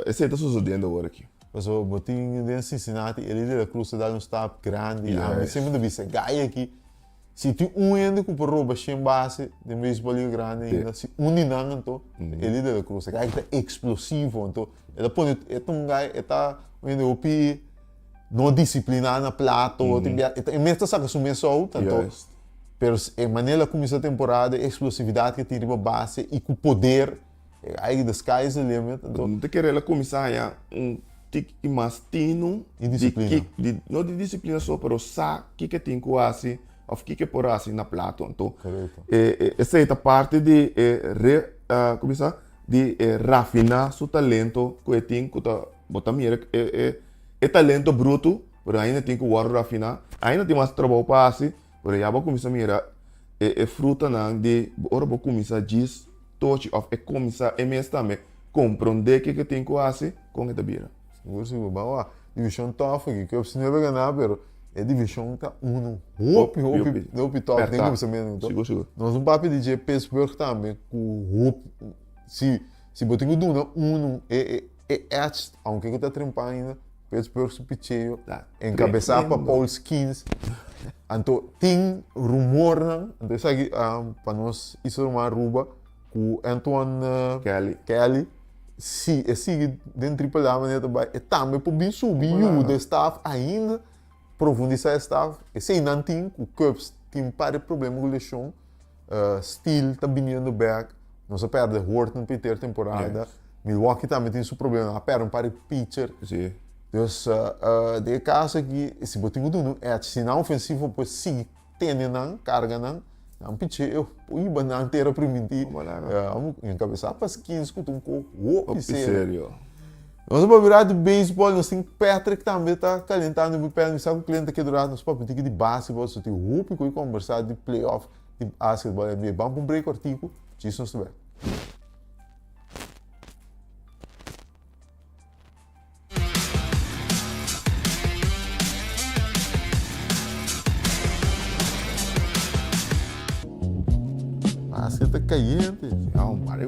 esei ta sucediendo awor aki. Pasobra bo tin den Cincinnati, Elly de la Cruz ta dal un stap grandi. Ami semper ta bisa, gai aki, si tin un hende ku por roba shen base den beisbòl liga grandi ainda, si un di nan anto, ta Elly de la Cruz. E gai aki ta eksplosivo, anto e ta pone, e ta un gai, e ta un hende hopi no disipliná na plato, tin bia, e mes ta saka su mes out, anto, pero e manera el a kuminsá temporada, e eksplosividat ku e tin riba base i ku poder. Ai, the sky is the limit. Anto. No ta kere el a kuminsá haña un tiki mas tinu Di disiplina. Di, di, no di disiplina so, pero sa kiko e tin ku hasi òf kiko e por hasi na plato. Anto, Korekto. e, e, esei ta parti di e re, ku bisa? Di e rafiná su talento ku e tin ku ta, bo ta mira e, e, e talento brutu, pero ainda tin ku wòrdu rafiná. Ainda tin mas trabou pa hasi, pero ya bo a kuminsá mira e, e frutanan di ora bo kuminsá djis Tochi of e cuminsa e mes tambe comprende kico e tin cu haci, con e ta bira. Sigur sigur, ban wak. Division tof aki, Cubs no a gana pero e division ta uno hopi hopi hopi tof den cuminsamentu. Sigur sigur. Nos un papia di dje Pittsburgh tambe cu hopi si si bo tin cu duna uno e e edge aunke cu ta trempa ainda Pittsburgh su picheo encabesa pa Paul Skenes anto tin rumornan anto esaki pa nos iso ruman Aruba cu Antoine Kelly Kelly si e sigui den triple A manera ta bay e tambe por bin subi yuda e staff ainda profundisa e staff esey nan tin cu Cubs tin un par di problema cu lesion Steele ta biniendo bek. Nos a perde Horton pa e ter temporada. Milwaukee tambe tin su problema. A perde un par di pitcher. Sí. Dus den e caso aki, si bo tin cu duna un edge, si nan ofensivo por sigui tene nan, carga nan, nan picheo por hiba nan tera primintí. Encabeza pa Skenes cu ta un co hopi serio. Nos a papia rato di beisbòl, nos tin Patrick tambe ta kalentando mi pèl, mi sa ku kliente ke dura, nos papia tiki di basketbòl, so tin hopi ku kombersá di playoff di basketbòl NBA. Ban pa un break kòrtiku, djis nos ta bèk. Basket ta kayente. Ya un par di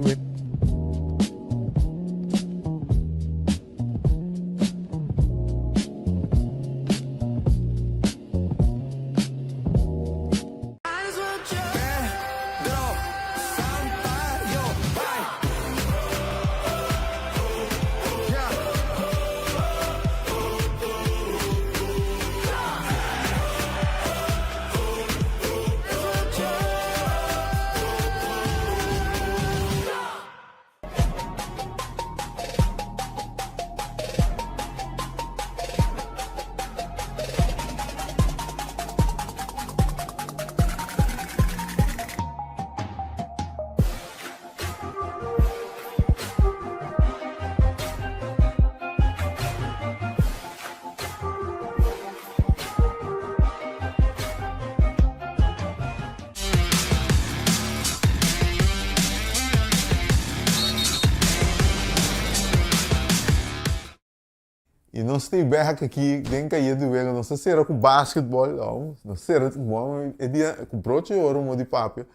I nos ta bek aki den Calle di Wega, nos ta sera ku basketball, nos sera bon e dia ku broche di oro mo di papia.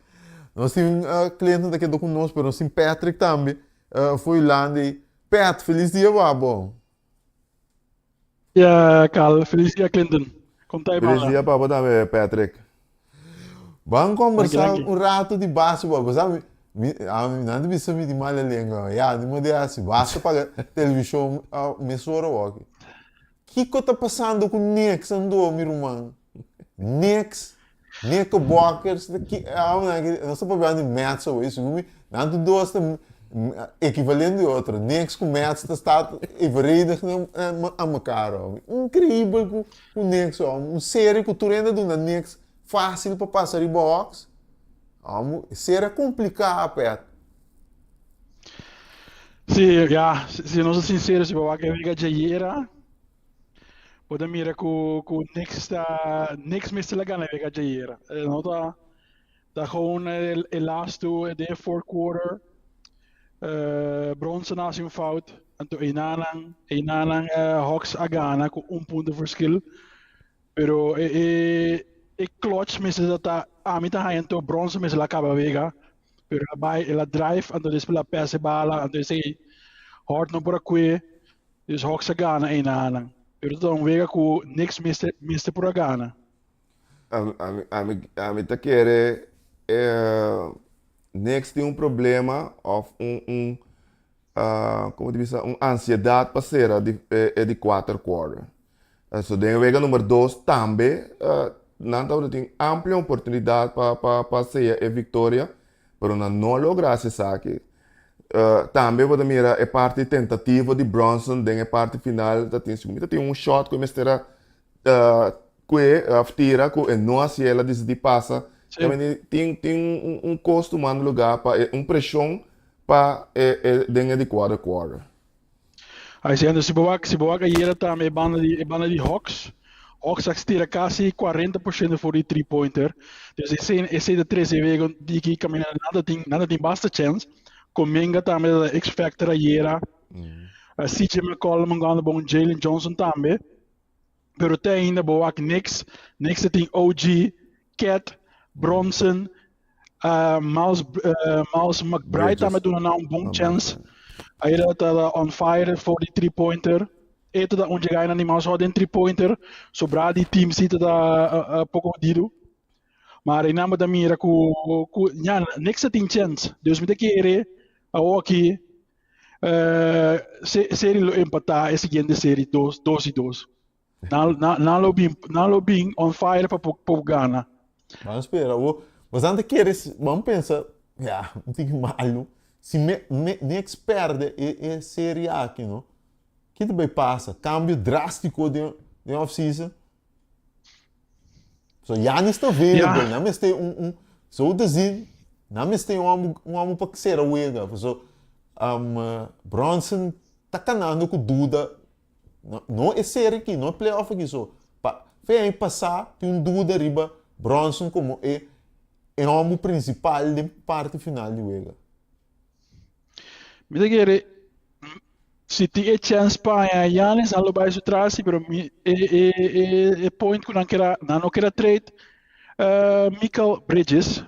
Nos tin Clinton ta keda ku nos, pero nos tin Patrick tambe for Hulanda ei. Pat, felis dia pa bo. Dia Carl, felis dia Clinton. Kon ta e Felis banda? dia pa bo tambe Patrick. Ban Danki, kombersá danki. un ratu di basketball, bo sa mi mi ami nan ta bisa mi di mala lenga, ya ni mo di hasi, basta paga televishon mesora awor. Kiko ta pasando ku Knicks anto mi ruman? Knicks, Knickerbockers, ta ki nos ta papia di Mets awor, segun mi nan tur dos ta ekivalente di otro, Knicks ku Mets ta sta evenredig a mekar awor. Inkreibel ku Knicks awor, un serie ku tur hende a duna Knicks fácil pa pasa riba Hawks, awor serie a kompliká pèt. Sí, ya, si nos ta sincero, si bo wak e wega djayera, bo ta mira ku ku Knicks ta Knicks mester la gana e wega djayera. E no ta ta gewoon e e laatste den e fourth quarter eh Bronson a hasi un fout, anto einanan einanan Hawks a gana ku un punto verschil. Pero e e e clutch mester ta ta ami ta haña anto Bronson mester la kaba wega. Pero el a bai, el a drive, anto despues el a pasa e bala, anto esei Hart no por a kue, dus Hawks a gana einanan. Pero ta un wega ku Knicks mester mester por a gana. Ami ami ami ami ta kere e Knicks tin un problema of un un como ta bisa un ansiedat pa sera di e di kuater quarter. So den e wega number dos tambe nan tabata tin amplio oportunidat pa pa pa seya e viktoria, pero nan no a logra hasi esaki. Tambe bo ta mira e parti tentativo di Brunson den e parti final ta tin mi ta tin un shot ku e mester a kue òf tira ku e no hasi el a disidí pasa. Tin tin un kos tumando lugá pa e un preshon pa e e den e di kuater quarter. Haciendo si bo wak si bo wak ayera tambe e banda di e banda di Hawks Hawks a stira casi 40% for di three pointer dus esei esei ta trece wega diki caminda nan ta tin nan ta tin basta chance Kuminga tambe ta X factor ayera CJ McCollum a gana bon Jalen Johnson tambe pero te ainda bo wak Knicks Knicks ta tin OG Cat Bronson Uh, Miles, uh, Miles McBride tambe duna na un bon chance. Aí ta on fire for di three pointer. E ta un guy na animal só den three pointer. Sobra di team si ta uh, uh, pouco dido. Maar aí namba da mira ku ku ja, niks tin chance. Dus mi te kere awor aki uh, serie lo empatá e siguiente serie 2 2 y 2. Nan, nan, nan lo bin, nan lo bin on fire pa pa gana. Vamos spera. Bo, bastante kere, vamos pensa, ja, un tiki malu. Si me, me, Knicks perde e, e serie aki, no? Ki ta bay pasa? Cambio drástico den, den off-season? So Giannis ta available, ja. Nan mester un, un, zo te zien, nan mester un homo, un homo pa cera wega. So, um, Bronson ta kanando ku duda. No, no e serie aki, no e playoff aki so. Pa fe aña pasá tin un duda riba Bronson komo e e hòmber prinsipal den parti final di wega. Mi ta kere si tin e chèns pa haña Giannis nan lo bai su tras si pero mi e e e e point ku nan keda nan no keda trade Mikal Bridges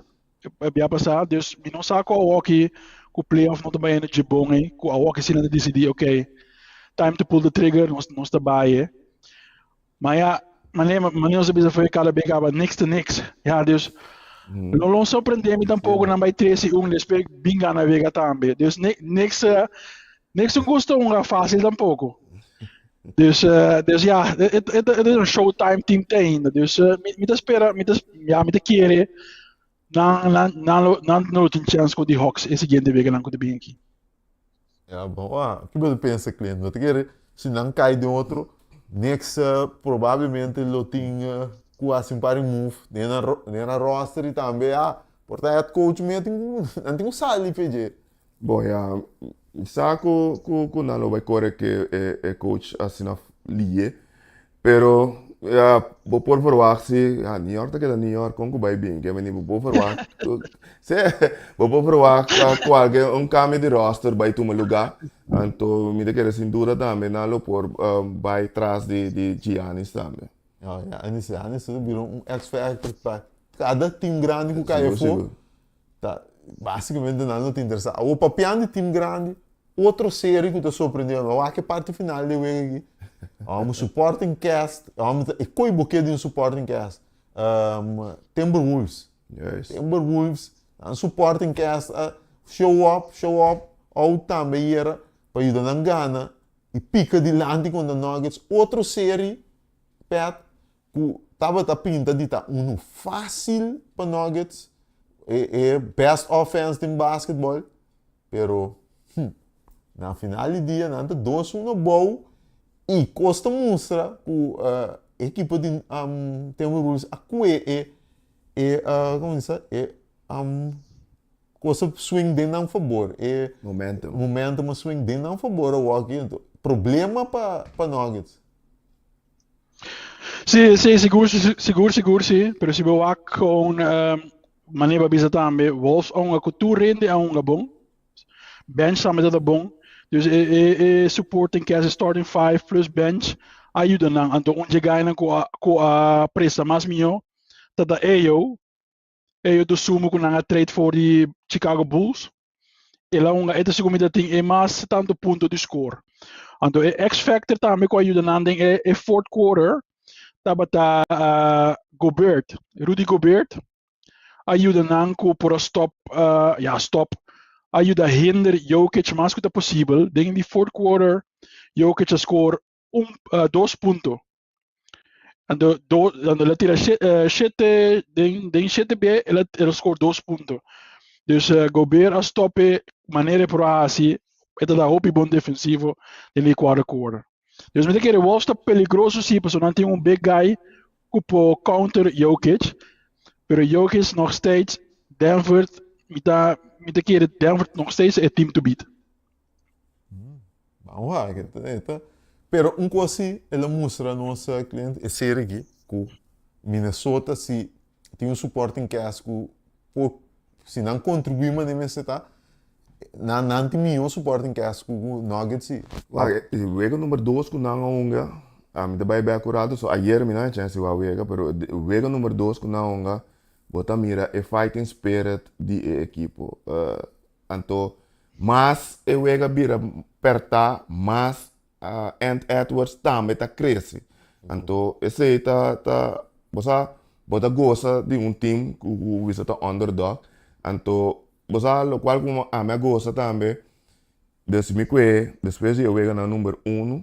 bia pasá dus mi no sa ku awoki ku playoff no ta bai hende dje bon ei ku awoki si nan ta disidí ok time to pull the trigger nos nos ta bai e ma ya mane mane nos a bisa for kada be kaba niks ta niks ya dus no lo sorprende mi tampoko nan bai 3-1 despues bin gana wega tambe dus niks niks un gusto hunga fácil tampoko Dus, uh, dus ja, het, het, het is een showtime team te ainda. Dus uh, mi, mi ta spera, mi ta, ja, mi ta kere nan, nan, nan, lo, nan no tin chance con die Hawks e siguiente weken nan ku te bin aki. Ja, bon, ah, ki bo ta pensa, Clint? Bo ta kere si nan kai den otro, Knicks uh, probablemente lo tin uh, ku hasi un par di move den nan, den nan roster i tambe, ja, por ta head coach me tin ku, nan tin ku sali pe dje. Bon ya, mi sa ku ku ku nan lo bai kore ke e e coach asina liye, pero. Ja, bo por verwacht si, ja, New York ta keda New York, kon ku bai bin? Ke meni bo por verwacht, si, bo por verwacht kualke un kambio di roster bai tuma lugá. Anto mi ta kere sin duda tambe nan lo por bai tras di di Giannis tambe. Ja, Giannis, Giannis ta bira un X-factor pa kada team grandi ku kai afó. Ta básicamente nan no ta interesá. Awor papiando di team grandi, otro serie ku ta sorprendé mi, wak e parti final di e wega aki. Amo supporting cast, amo ta e koi bo ke di un supporting cast. Timberwolves. Juist. Timberwolves, nan supporting cast a show up, show up, out tambe yera pa yuda nan gana i pika dilanti kontra Nuggets. Otro serie, Pat, ku tabata pinta di ta unu fásil pa Nuggets, e e best offense den basketball, pero hm, na final di dia nan ta 2-1 abou i kos ta mustra ku e ekipo di Timberwolves a kue e e komo bisa e kos a swing den nan fabor, e Momentum. momentum a swing den nan fabor awor aki, anto problema pa pa Nuggets. Sí, sí, sigur, sigur, sigur, sí. Pero si bo wak con um, manera bisa tambe, Wolves a hunga ku tur rende a hunga bon. Bench tambe tata bon. Dus e, e, e supporting cast, e starting five plus bench, a yuda nan. Anto un dje gainan ku a, ku a presta mas mihó, tata Ayo. Ayo Dosunmu ku nan a trade for di Chicago Bulls. El a hunga e ta segun mi ta tin e mas tantu punto di score. Anto e X factor tambe ku a yuda nan den e, e fourth quarter tabata uh, Gobert, Rudy Gobert a yuda nan ku por a stop, uh, ja, stop, a yuda hinder Jokic mas ku ta posibel. Den di fourth quarter Jokic a score un, uh, dos punto. Anto do, anto el a tira shete, den, den shete be, el a, el a score dos punto. Dus uh, Gobert a stop e manera e por a hasi, e ta da hopi bon defensivo den di cuarto quarter. Dus mi ta kere Wolves ta peligroso si, pasobra nan tin un big guy ku por counter Jokic, pero Jokic nog steeds Denver, mi ta, mi ta kere Denver nog steeds e team to beat. Ban wak, e ta, e ta. Pero un kos si el a mustra nos cliente e serie aki ku Minnesota si tin un supporting cast ku por si nan kontribuí manera mester ta nan nan tin mihó supporting cast ku ku Nuggets si. Wak, e wega number dos ku nan a hunga, ami ta bai bek un rato, so ayer mi no a chance di wak wega, pero e wega number dos ku nan a hunga, bo ta mira e fighting spirit di e ekipo. Anto mas e wega bira pertá, mas Ant Edwards tambe ta krese. Anto esei ta ta bo sa bo ta gosa di un team ku ku bisa ta underdog. Anto bo sa lokual ku ami a gosa tambe des mi kue despues di e weganan number uno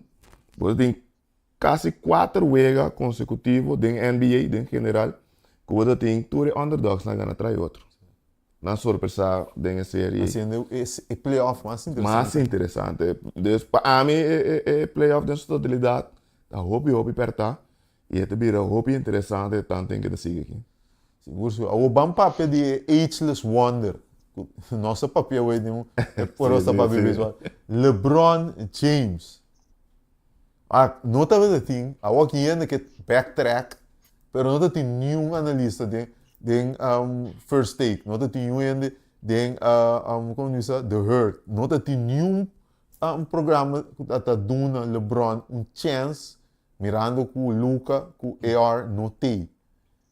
bo ta tin kasi kuater wega konsekutivo den NBA den general ku bo ta tin tur e underdogs nan gana trai otro. Nan sorpresa den e serie. Haciendo e, e playoff mas interesante. Mas interesante. Dus pa ami e, e, e playoff den su totalidad ta hopi hopi perta y e ta bira hopi interesante tanto en ke ta sigui aki. Sigur sigur. Awor ban papia di e ageless wonder. Nos a papia awor di un por nos ta papia beisbol. LeBron James. Ah, no tabata tin, awor aki hende ke backtrack, pero no ta tin niun analista den den um, First Take, no ta tin niun hende den uh, um, como bisa, The Herd, no ta tin niun um, programa ku ta ta duna LeBron un chance mirando ku Luka ku AR no tei.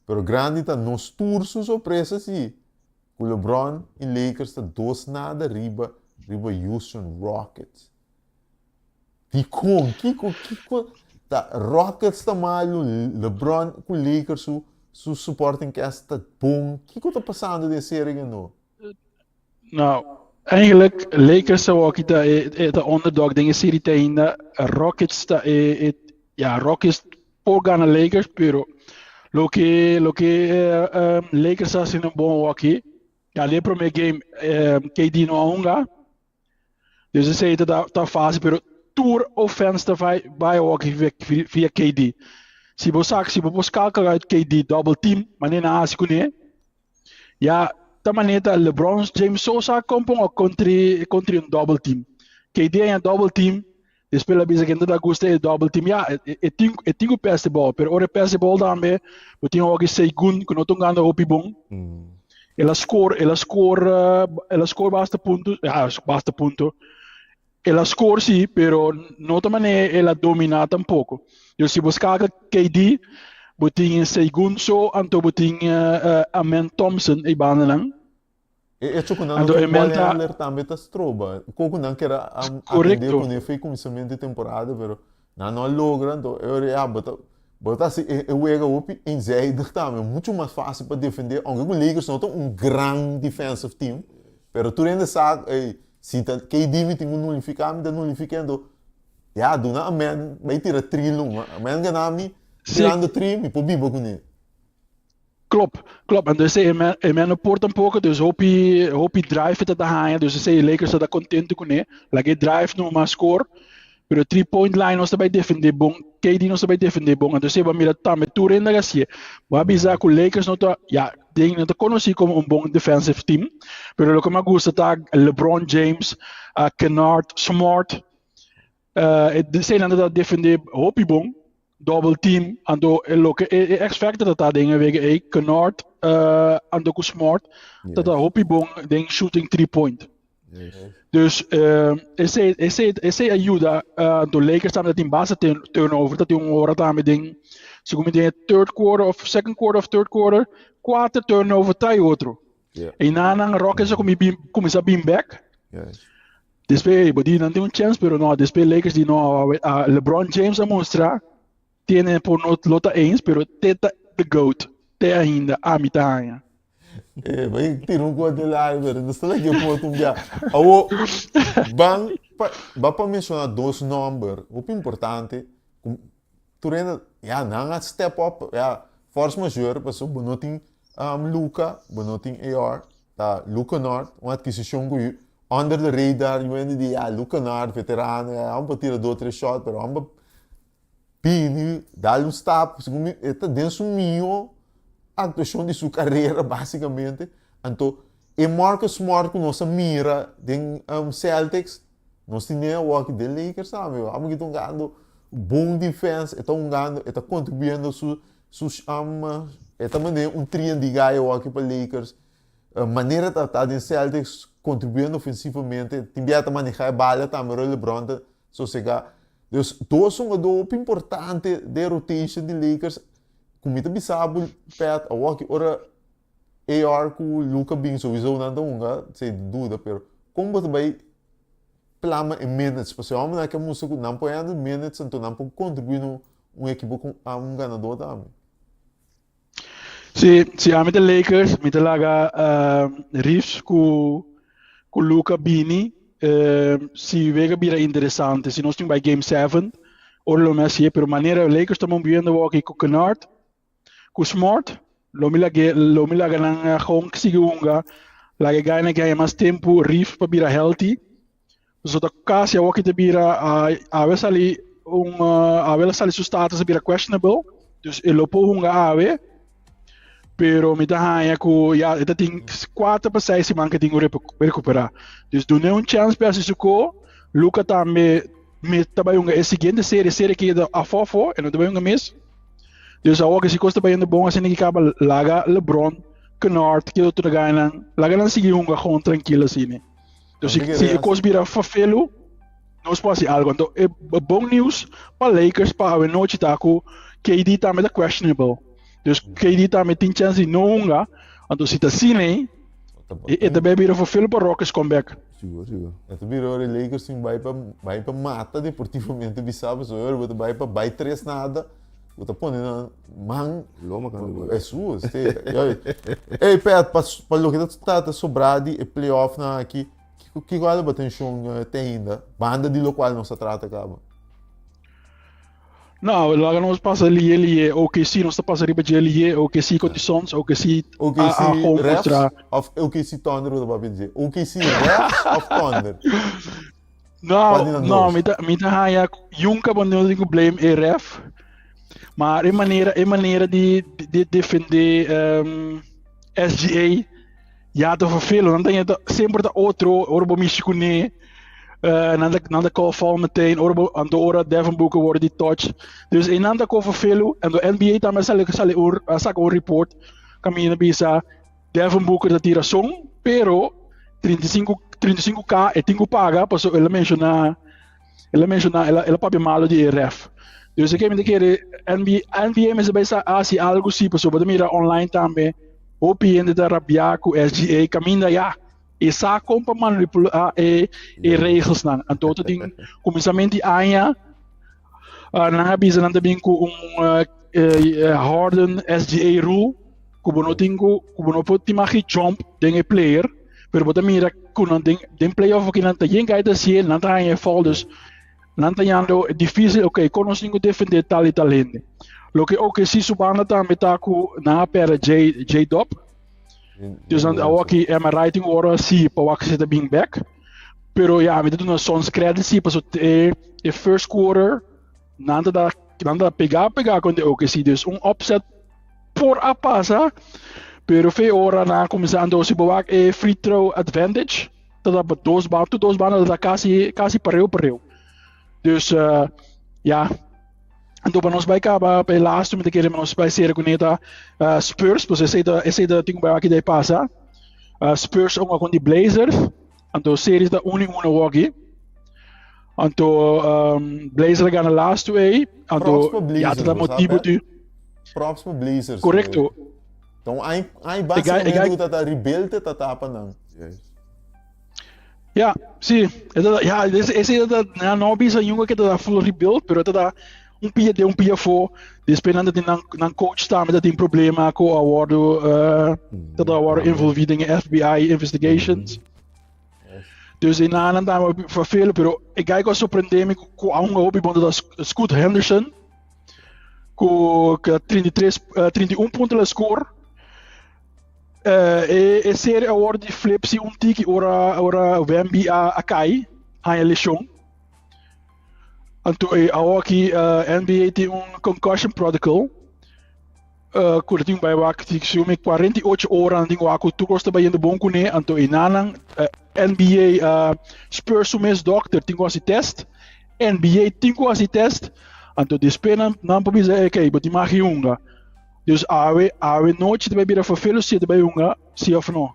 Pero grandi ta nos tur su sorpresa si ku LeBron i Lakers ta dos nada riba riba Houston Rockets. Dikon? Kiko kiko ta Rockets ta malu, LeBron ku Lakers su su supporting cast ta bon. Kiko ta pasando den serie no? Nou, eigenlijk Lakers ta wou ta e, e ta underdog den e serie te ainda. Rockets ta e, e ja, Rockets por gana Lakers, pero loke loke eh, um, Lakers ta haciendo bon aki. Ja, den prome game eh, KD no a hunga. Dus esei ta ta fácil, pero tur offense ta vai bai hockey via, via KD. Si bo sak, si bo por skakel uit KD double team, manera nan hasi kuné, ya ta manera ta LeBron James so sa kompon o kontri kontri un double team. KD haña double team, Despues el a bisa ku e no ta gusta e double team. Ya, e tin e tin ku pass e ball, pero ora e pass e ball tambe bo tin awor ki Segun ku no ta hungando hopi bon. El a score, el a score, el a score basta punto, ya, basta punto. El a score si, pero no ta manera el a domina tampoco. Dus si bo skakel KD, bo tin Segun so, anto bo tin Amen Thompson ei bandanan. E echo ku nan no tin ball handler tambe ta stroba. Kon ku nan kere atende kuné for e kuminsamentu di temporada, pero nan no a logra. Anto e ora ya bo ta bo ta hasi e wega hopi eenzijdig tambe. Muchu mas fásil pa defendé, ounke ku Lakers no ta un gran defensive team, pero tur hende sa ey si ta KD mi tin ku nulifiká mi ta nulifiká. Anto ya duna Amen bai tira tri luma. Amen gana mi tirando tri mi por biba kuné. Klopt, klopt. En dus e men, e men no por tampoco, dus hopi, hopi drive ta ta haña, dus esei Lakers ta ta contento kuné. Laga e drive no mas score, pero three point line nos ta bai defende bon, KD nos ta bai defende bon, entonces bo a mira tambe tur hende a hacié. Bo a bisa ku Lakers no ta, ya, den no ta conoci como un bon defensive team, pero loke mi a gusta ta LeBron James, uh, Kennard, Smart, Uh, esei nan ta defende hopi bon, double team, anto e loke e, e X factor ta den e wega ei, Kennard uh, anto ku Smart, ta ta hopi bon den shooting three point. Yes. Dus uh, esei, esei, esei ayuda, uh, anto Lakers tambe tin basta turnover, ta tin un ora tambe den, segun mi den third quarter of second quarter of third quarter, kuater turnover trai otro. Yeah. E nan Rockets a kuminsá bin back. Yes. Despues, bo di nan tin un chance, pero no, despues Lakers di no, uh, LeBron James a mustra, tiene por no lo ta eens, pero te ta the GOAT, te ainda, ami ta haña. Eh, bai tira un kos del aire, pero no sta laki foto un bia. Awo, ban pa, ba pa menciona dos nomber, hopi importante, ku tur hende, ya, nan a step up, ya, force majeure, pasobra bo no tin um, Luka, bo no tin AR, ta Luke Kennard, un adquisicion ku under the radar, yu hende di, ya, Luke Kennard, veterano, ya, hom por tira dos, tres shot, pero hom por bini, dal un stap, segun mi, e ta den su miho actuacion di su carera, basicamente. Anto, e Marcus Smart ku nos a mira den um, Celtics, Nos tin e awor aki den Lakers tambe. Amo ki ta hungando bon defense, e ta hungando, e ta contribuyendo su su um, e ta manera un 3 and D guy awor aki pa Lakers. Uh, manera ta ta den Celtics contribuyendo ofensivamente, tin bia ta maneha e bala tambe ora LeBron ta sosega. Dus dos hungador hopi importante den rotation di Lakers ku mi ta bisa bo Pat awor aki ora AR ku Luka bin souiso nan ta hunga sin duda pero kon bo ta bai plama e minutes pasobra e hombernan ke mustra ku nan por handle minutes anto nan por kontribuí na un ekipo ku a un ganador tambe. Si, si ami ta Lakers mi ta laga Reeves ku ku Luka bini si wega bira interesante si nos tin bai game seven ora lo mi hasié pero manera Lakers ta moviendo awor aki ku Kennard Ku Smart lo mi lag'é lo mi laga nan gewoon sigui hunga, laga e gainan gaña mas tempu Reef pa bira healthy. Pasobra ta kasi awor ki ta bira awe sali un awe la sali su status a bira questionable, dus e lo por hunga awe, pero mi ta haña ku ya e ta tin kuater pa seis siman ke tin ku rekuperá. Dus dun'é un chèns pa e hasi su ko, Luka tambe mi ta bai hunga e siguiente serie, serie ki ta afó afó, e no ta bai hunga mes. Dus awor ke si kos ta bayendo bon asina ki kaba laga LeBron, Kennard, ki otro gainan, laga nan sigui hunga gewoon trankil asina. Dus si, si e kos bira fafelu, nos por hasi algo. Anto e bon news pa Lakers pa awe nochi ta ku KD tambe ta questionable. Dus KD tambe tin chance di no hunga. Anto si ta asina ei, e ta bay bira fafelu pa Rockets comeback. Sigur, sigur. E ta bira ora e Lakers tin bai pa bai pa mata deportivamente bisa pasobra ora bo ta bai pa bai tres nada bo ta pone nan man Loma kan di Jesus te Ey Pet pa pa loke ta trata sobra di e playoff nan aki kiko kiko hala bo atencion te ainda banda di locual nos a trata caba? No, laga nos pasa liye liye OKC nos ta pasa riba dje liye OKC kontra Suns OKC a a OKC gewoon refs mustra of OKC Thunder bo ta papia dje OKC refs of Thunder Cual di No, nan no, dos? mi ta mi ta haña yunka bo no tin ku blame e ref maar e manera e manera di di defende um, SGA ya ta vervelen nan ta semper ta otro ora bo mishi kuné. Nan ta nan ta call foul meteen ora bo anto ora Devin Booker worde di touch. Dus e nan ta ko vervelu en do NBA tambe a sali sali un a saka un report kaminda bisa Devin Booker ta tira son pero 35 35k e tin ku paga paso el a menshoná el a menshoná el a el a papia malo di e ref. Dus e ke mi ta kere NBA NBA mester bai sa hasi algu si pasobra bo ta mira online tambe hopi hende ta rabiá ku SGA kaminda ya. E sa kon pa manipulá e e regelsnan. Anto ta tin kuminsament di aña uh, nan a bisa nan ta bin ku un uh, harden SGA rule ku bo no tin ku ku bo no por tin mag jump den e player, pero bo ta mira ku nan den den playoff aki nan ta yen kai ta hasié, nan ta haña e foul dus nan ta hañando difícil, okay, kon nos tin ku defendé tal i tal hende. Loke OKC su banda tambe ta ku nan a pèrdè J J Dub. Dus dan awor aki MRI tin ora si pa wak si ta bin back. Pero ya, mi ta duna Suns credit si paso e e first quarter nan ta da nan ta pega pega con de OKC. Dus un upset por a pasa, pero fe ora nan a cuminsa anto si bo wak e free throw advantage ta da pa dos ba tur dos banda ta da casi casi pareu pareu. Dus uh, ya Anto pa nos bai kaba pa e laatste mi ta kere nos bai sera kuné ta uh, Spurs, pues esei ta esei ta tin ku bai aki dai pasa. Uh, Spurs onga kon di Blazers, anto series ta 1-1 awor aki. Anto um, Blazers a gana laatste ei, anto Props pa ya Blazers, ta bo sa, motibo Pet? di Props pa Blazers. Correcto. Então, ai, ai E guy, e basicamente guy ku ta ta rebuild ta tapa nan. Yes. Ja, sí. E ta, ja, ese, ese ta, na no bisa yunga que ta full rebuild, pero ta un pia de un pia fo. Después nan tin nan, nan coach tambe ta tin problema ku a wordo uh, ta ta wordo envolvido in FBI investigations. Dus in nan tambe vervelen, pero ik kijk al sorprender me ku a hunga hopi bon ta Scoot Henderson ku 33 uh, 31 punto la score. E, e serie a wòrdu di flip si un tiki ora ora Wemby a, a kai, haña leshon. Anto e awor aki uh, NBA tin un concussion protocol. Uh, ku tin bai wak ti si mi 48 ora nan tin wak ku tur kos ta bayendo bon kuné anto e nanan uh, NBA uh, Spurs su mes dokter tin ku hasi test NBA tin ku hasi test anto despues nan nan por bisa okay bo tin mag hunga Dus awe, awe nochi ta bai bira verveel si ta bai hunga, si of no.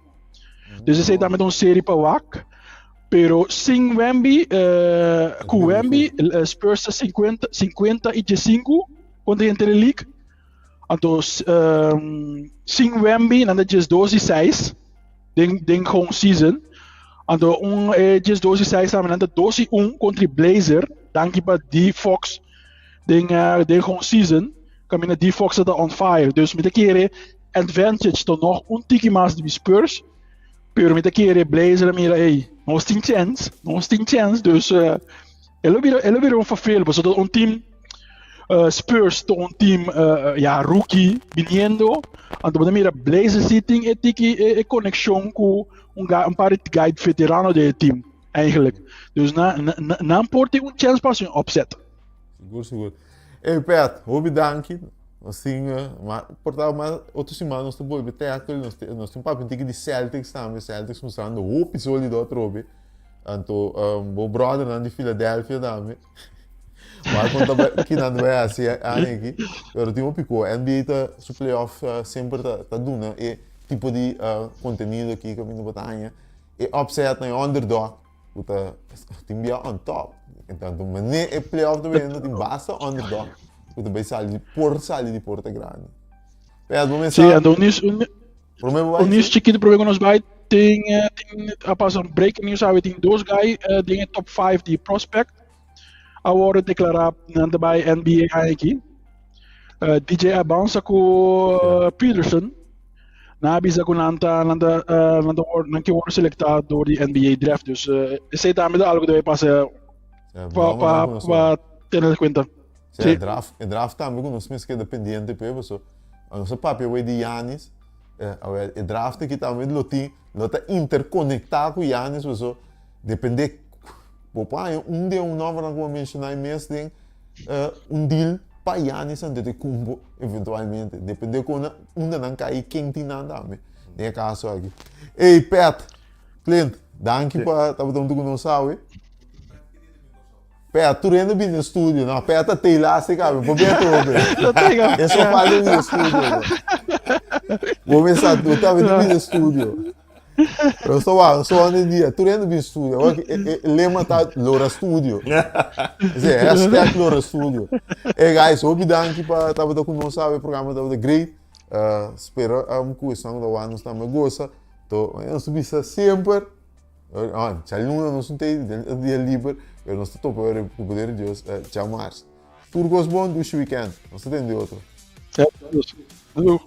Dus esei tambe ta un serie pa wak. Pero sin Wemby, uh, ku Wemby, uh, Spurs ta 50, 50 y 15 kontra henter e league. Anto, um, sin Wemby, nan ta 12 y 6 den, den gewoon season. Anto, un eh, 12 y 6 tambe, nan ta 2 y 1 kontra Blazer. Danki pa D. Fox den, uh, den gewoon season. Caminda D Fox ta on fire. Dus mi ta kere advantage ta nog un tiki mas di Spurs. Pero mi ta kere Blazer a mira, hey, nos tin chance, nos tin chance. Dus uh, e lo bira, e lo bira un vervel. Pasobra un team uh, Spurs ta un team uh, ja, rookie viniendo. Anto bo ta mira Blazers sí tin e tiki e, e conexion ku un, ga, un par di guy veterano de e team eigenlijk. Dus na, na, na, nan por tin un chance pa haci un upset. Sigur, sigur. Ey Pet, hopi danki. Nos tin, ma, por ta mas otro siman nos ta bolbe tackle, nos tin, nos tin papia un tiki di Celtics tambe, Celtics mustrando hopi solido atrobe. Anto, um, bo brothernan di Philadelphia tambe. Wak kon ta bai, kinan ta bai hasi aña aki. Pero tin hopi ko. NBA ta, su playoff uh, semper ta, ta duna e tipo di uh, contenido aki kaminda bo ta haña e upset na e underdog. Ku ta tin bia on top. Entanto mane e playoff ta bini tin basta underdog ku ta bai sali por sali di porta grandi. Pero bo Sí, mesa anto un nieuws, un, prome bo bai un nieuws sí? chiquito prome ku nos bai tin eh, tin a pasa un breaking news awe tin dos guy eh, den e top 5 di prospect a wordo declara nan ta bai NBA aña aki. Eh, DJ Abanza ku Ja. eh, Peterson Nan a bisa ku nan ta nan ta eh, nan ta wor- nan ke wòrdu selektá dor di NBA draft. Dus eh, esei tambe ta algu ku debe pasa Ja, pa vamos pa dan ku nos pa tene na kuenta. Sí, Sí. e draft, e draft tambe ku nos mes keda pendiente p'e, paso nos a papia awor di Giannis, eh, awor e draft aki tambe lo tin, lo ta interkonektá ku Giannis, paso depende, bo por haña un den un nòmbernan ku bo a menshoná e mes den un deal pa Giannis Antetokounmpo eventualmente, depende kon nan, unda nan kai i ken tin nan tambe den e kaso aki. Ey Pet, Clint, danki pa tabata huntu ku nos awe. Pea tur hende bini den studio, no? Pea ta tei lastik awe, bo bia trobe. Lo tengo. E sofá den bini studio. Bo mesa tu tambe ta bini studio. Pero so wa, so wan dia, tur hende bini studio. Awor e, e, e lema ta Lora Studio. Ese hashtag Lora Studio. Hey guys, hopi danki pa tabata ku nos awe, programa tabata great. Uh, spera um, ku esnan ku ta wak nos tambe gosa. To, nos ta bisa semper, Ah, djaluna nos no tin dia liber, pero nos ta topa ora ku poder di Dios djamars. Tur kos bon, dushi weekend. Nos ta tende otro. Ja, dus. Doei.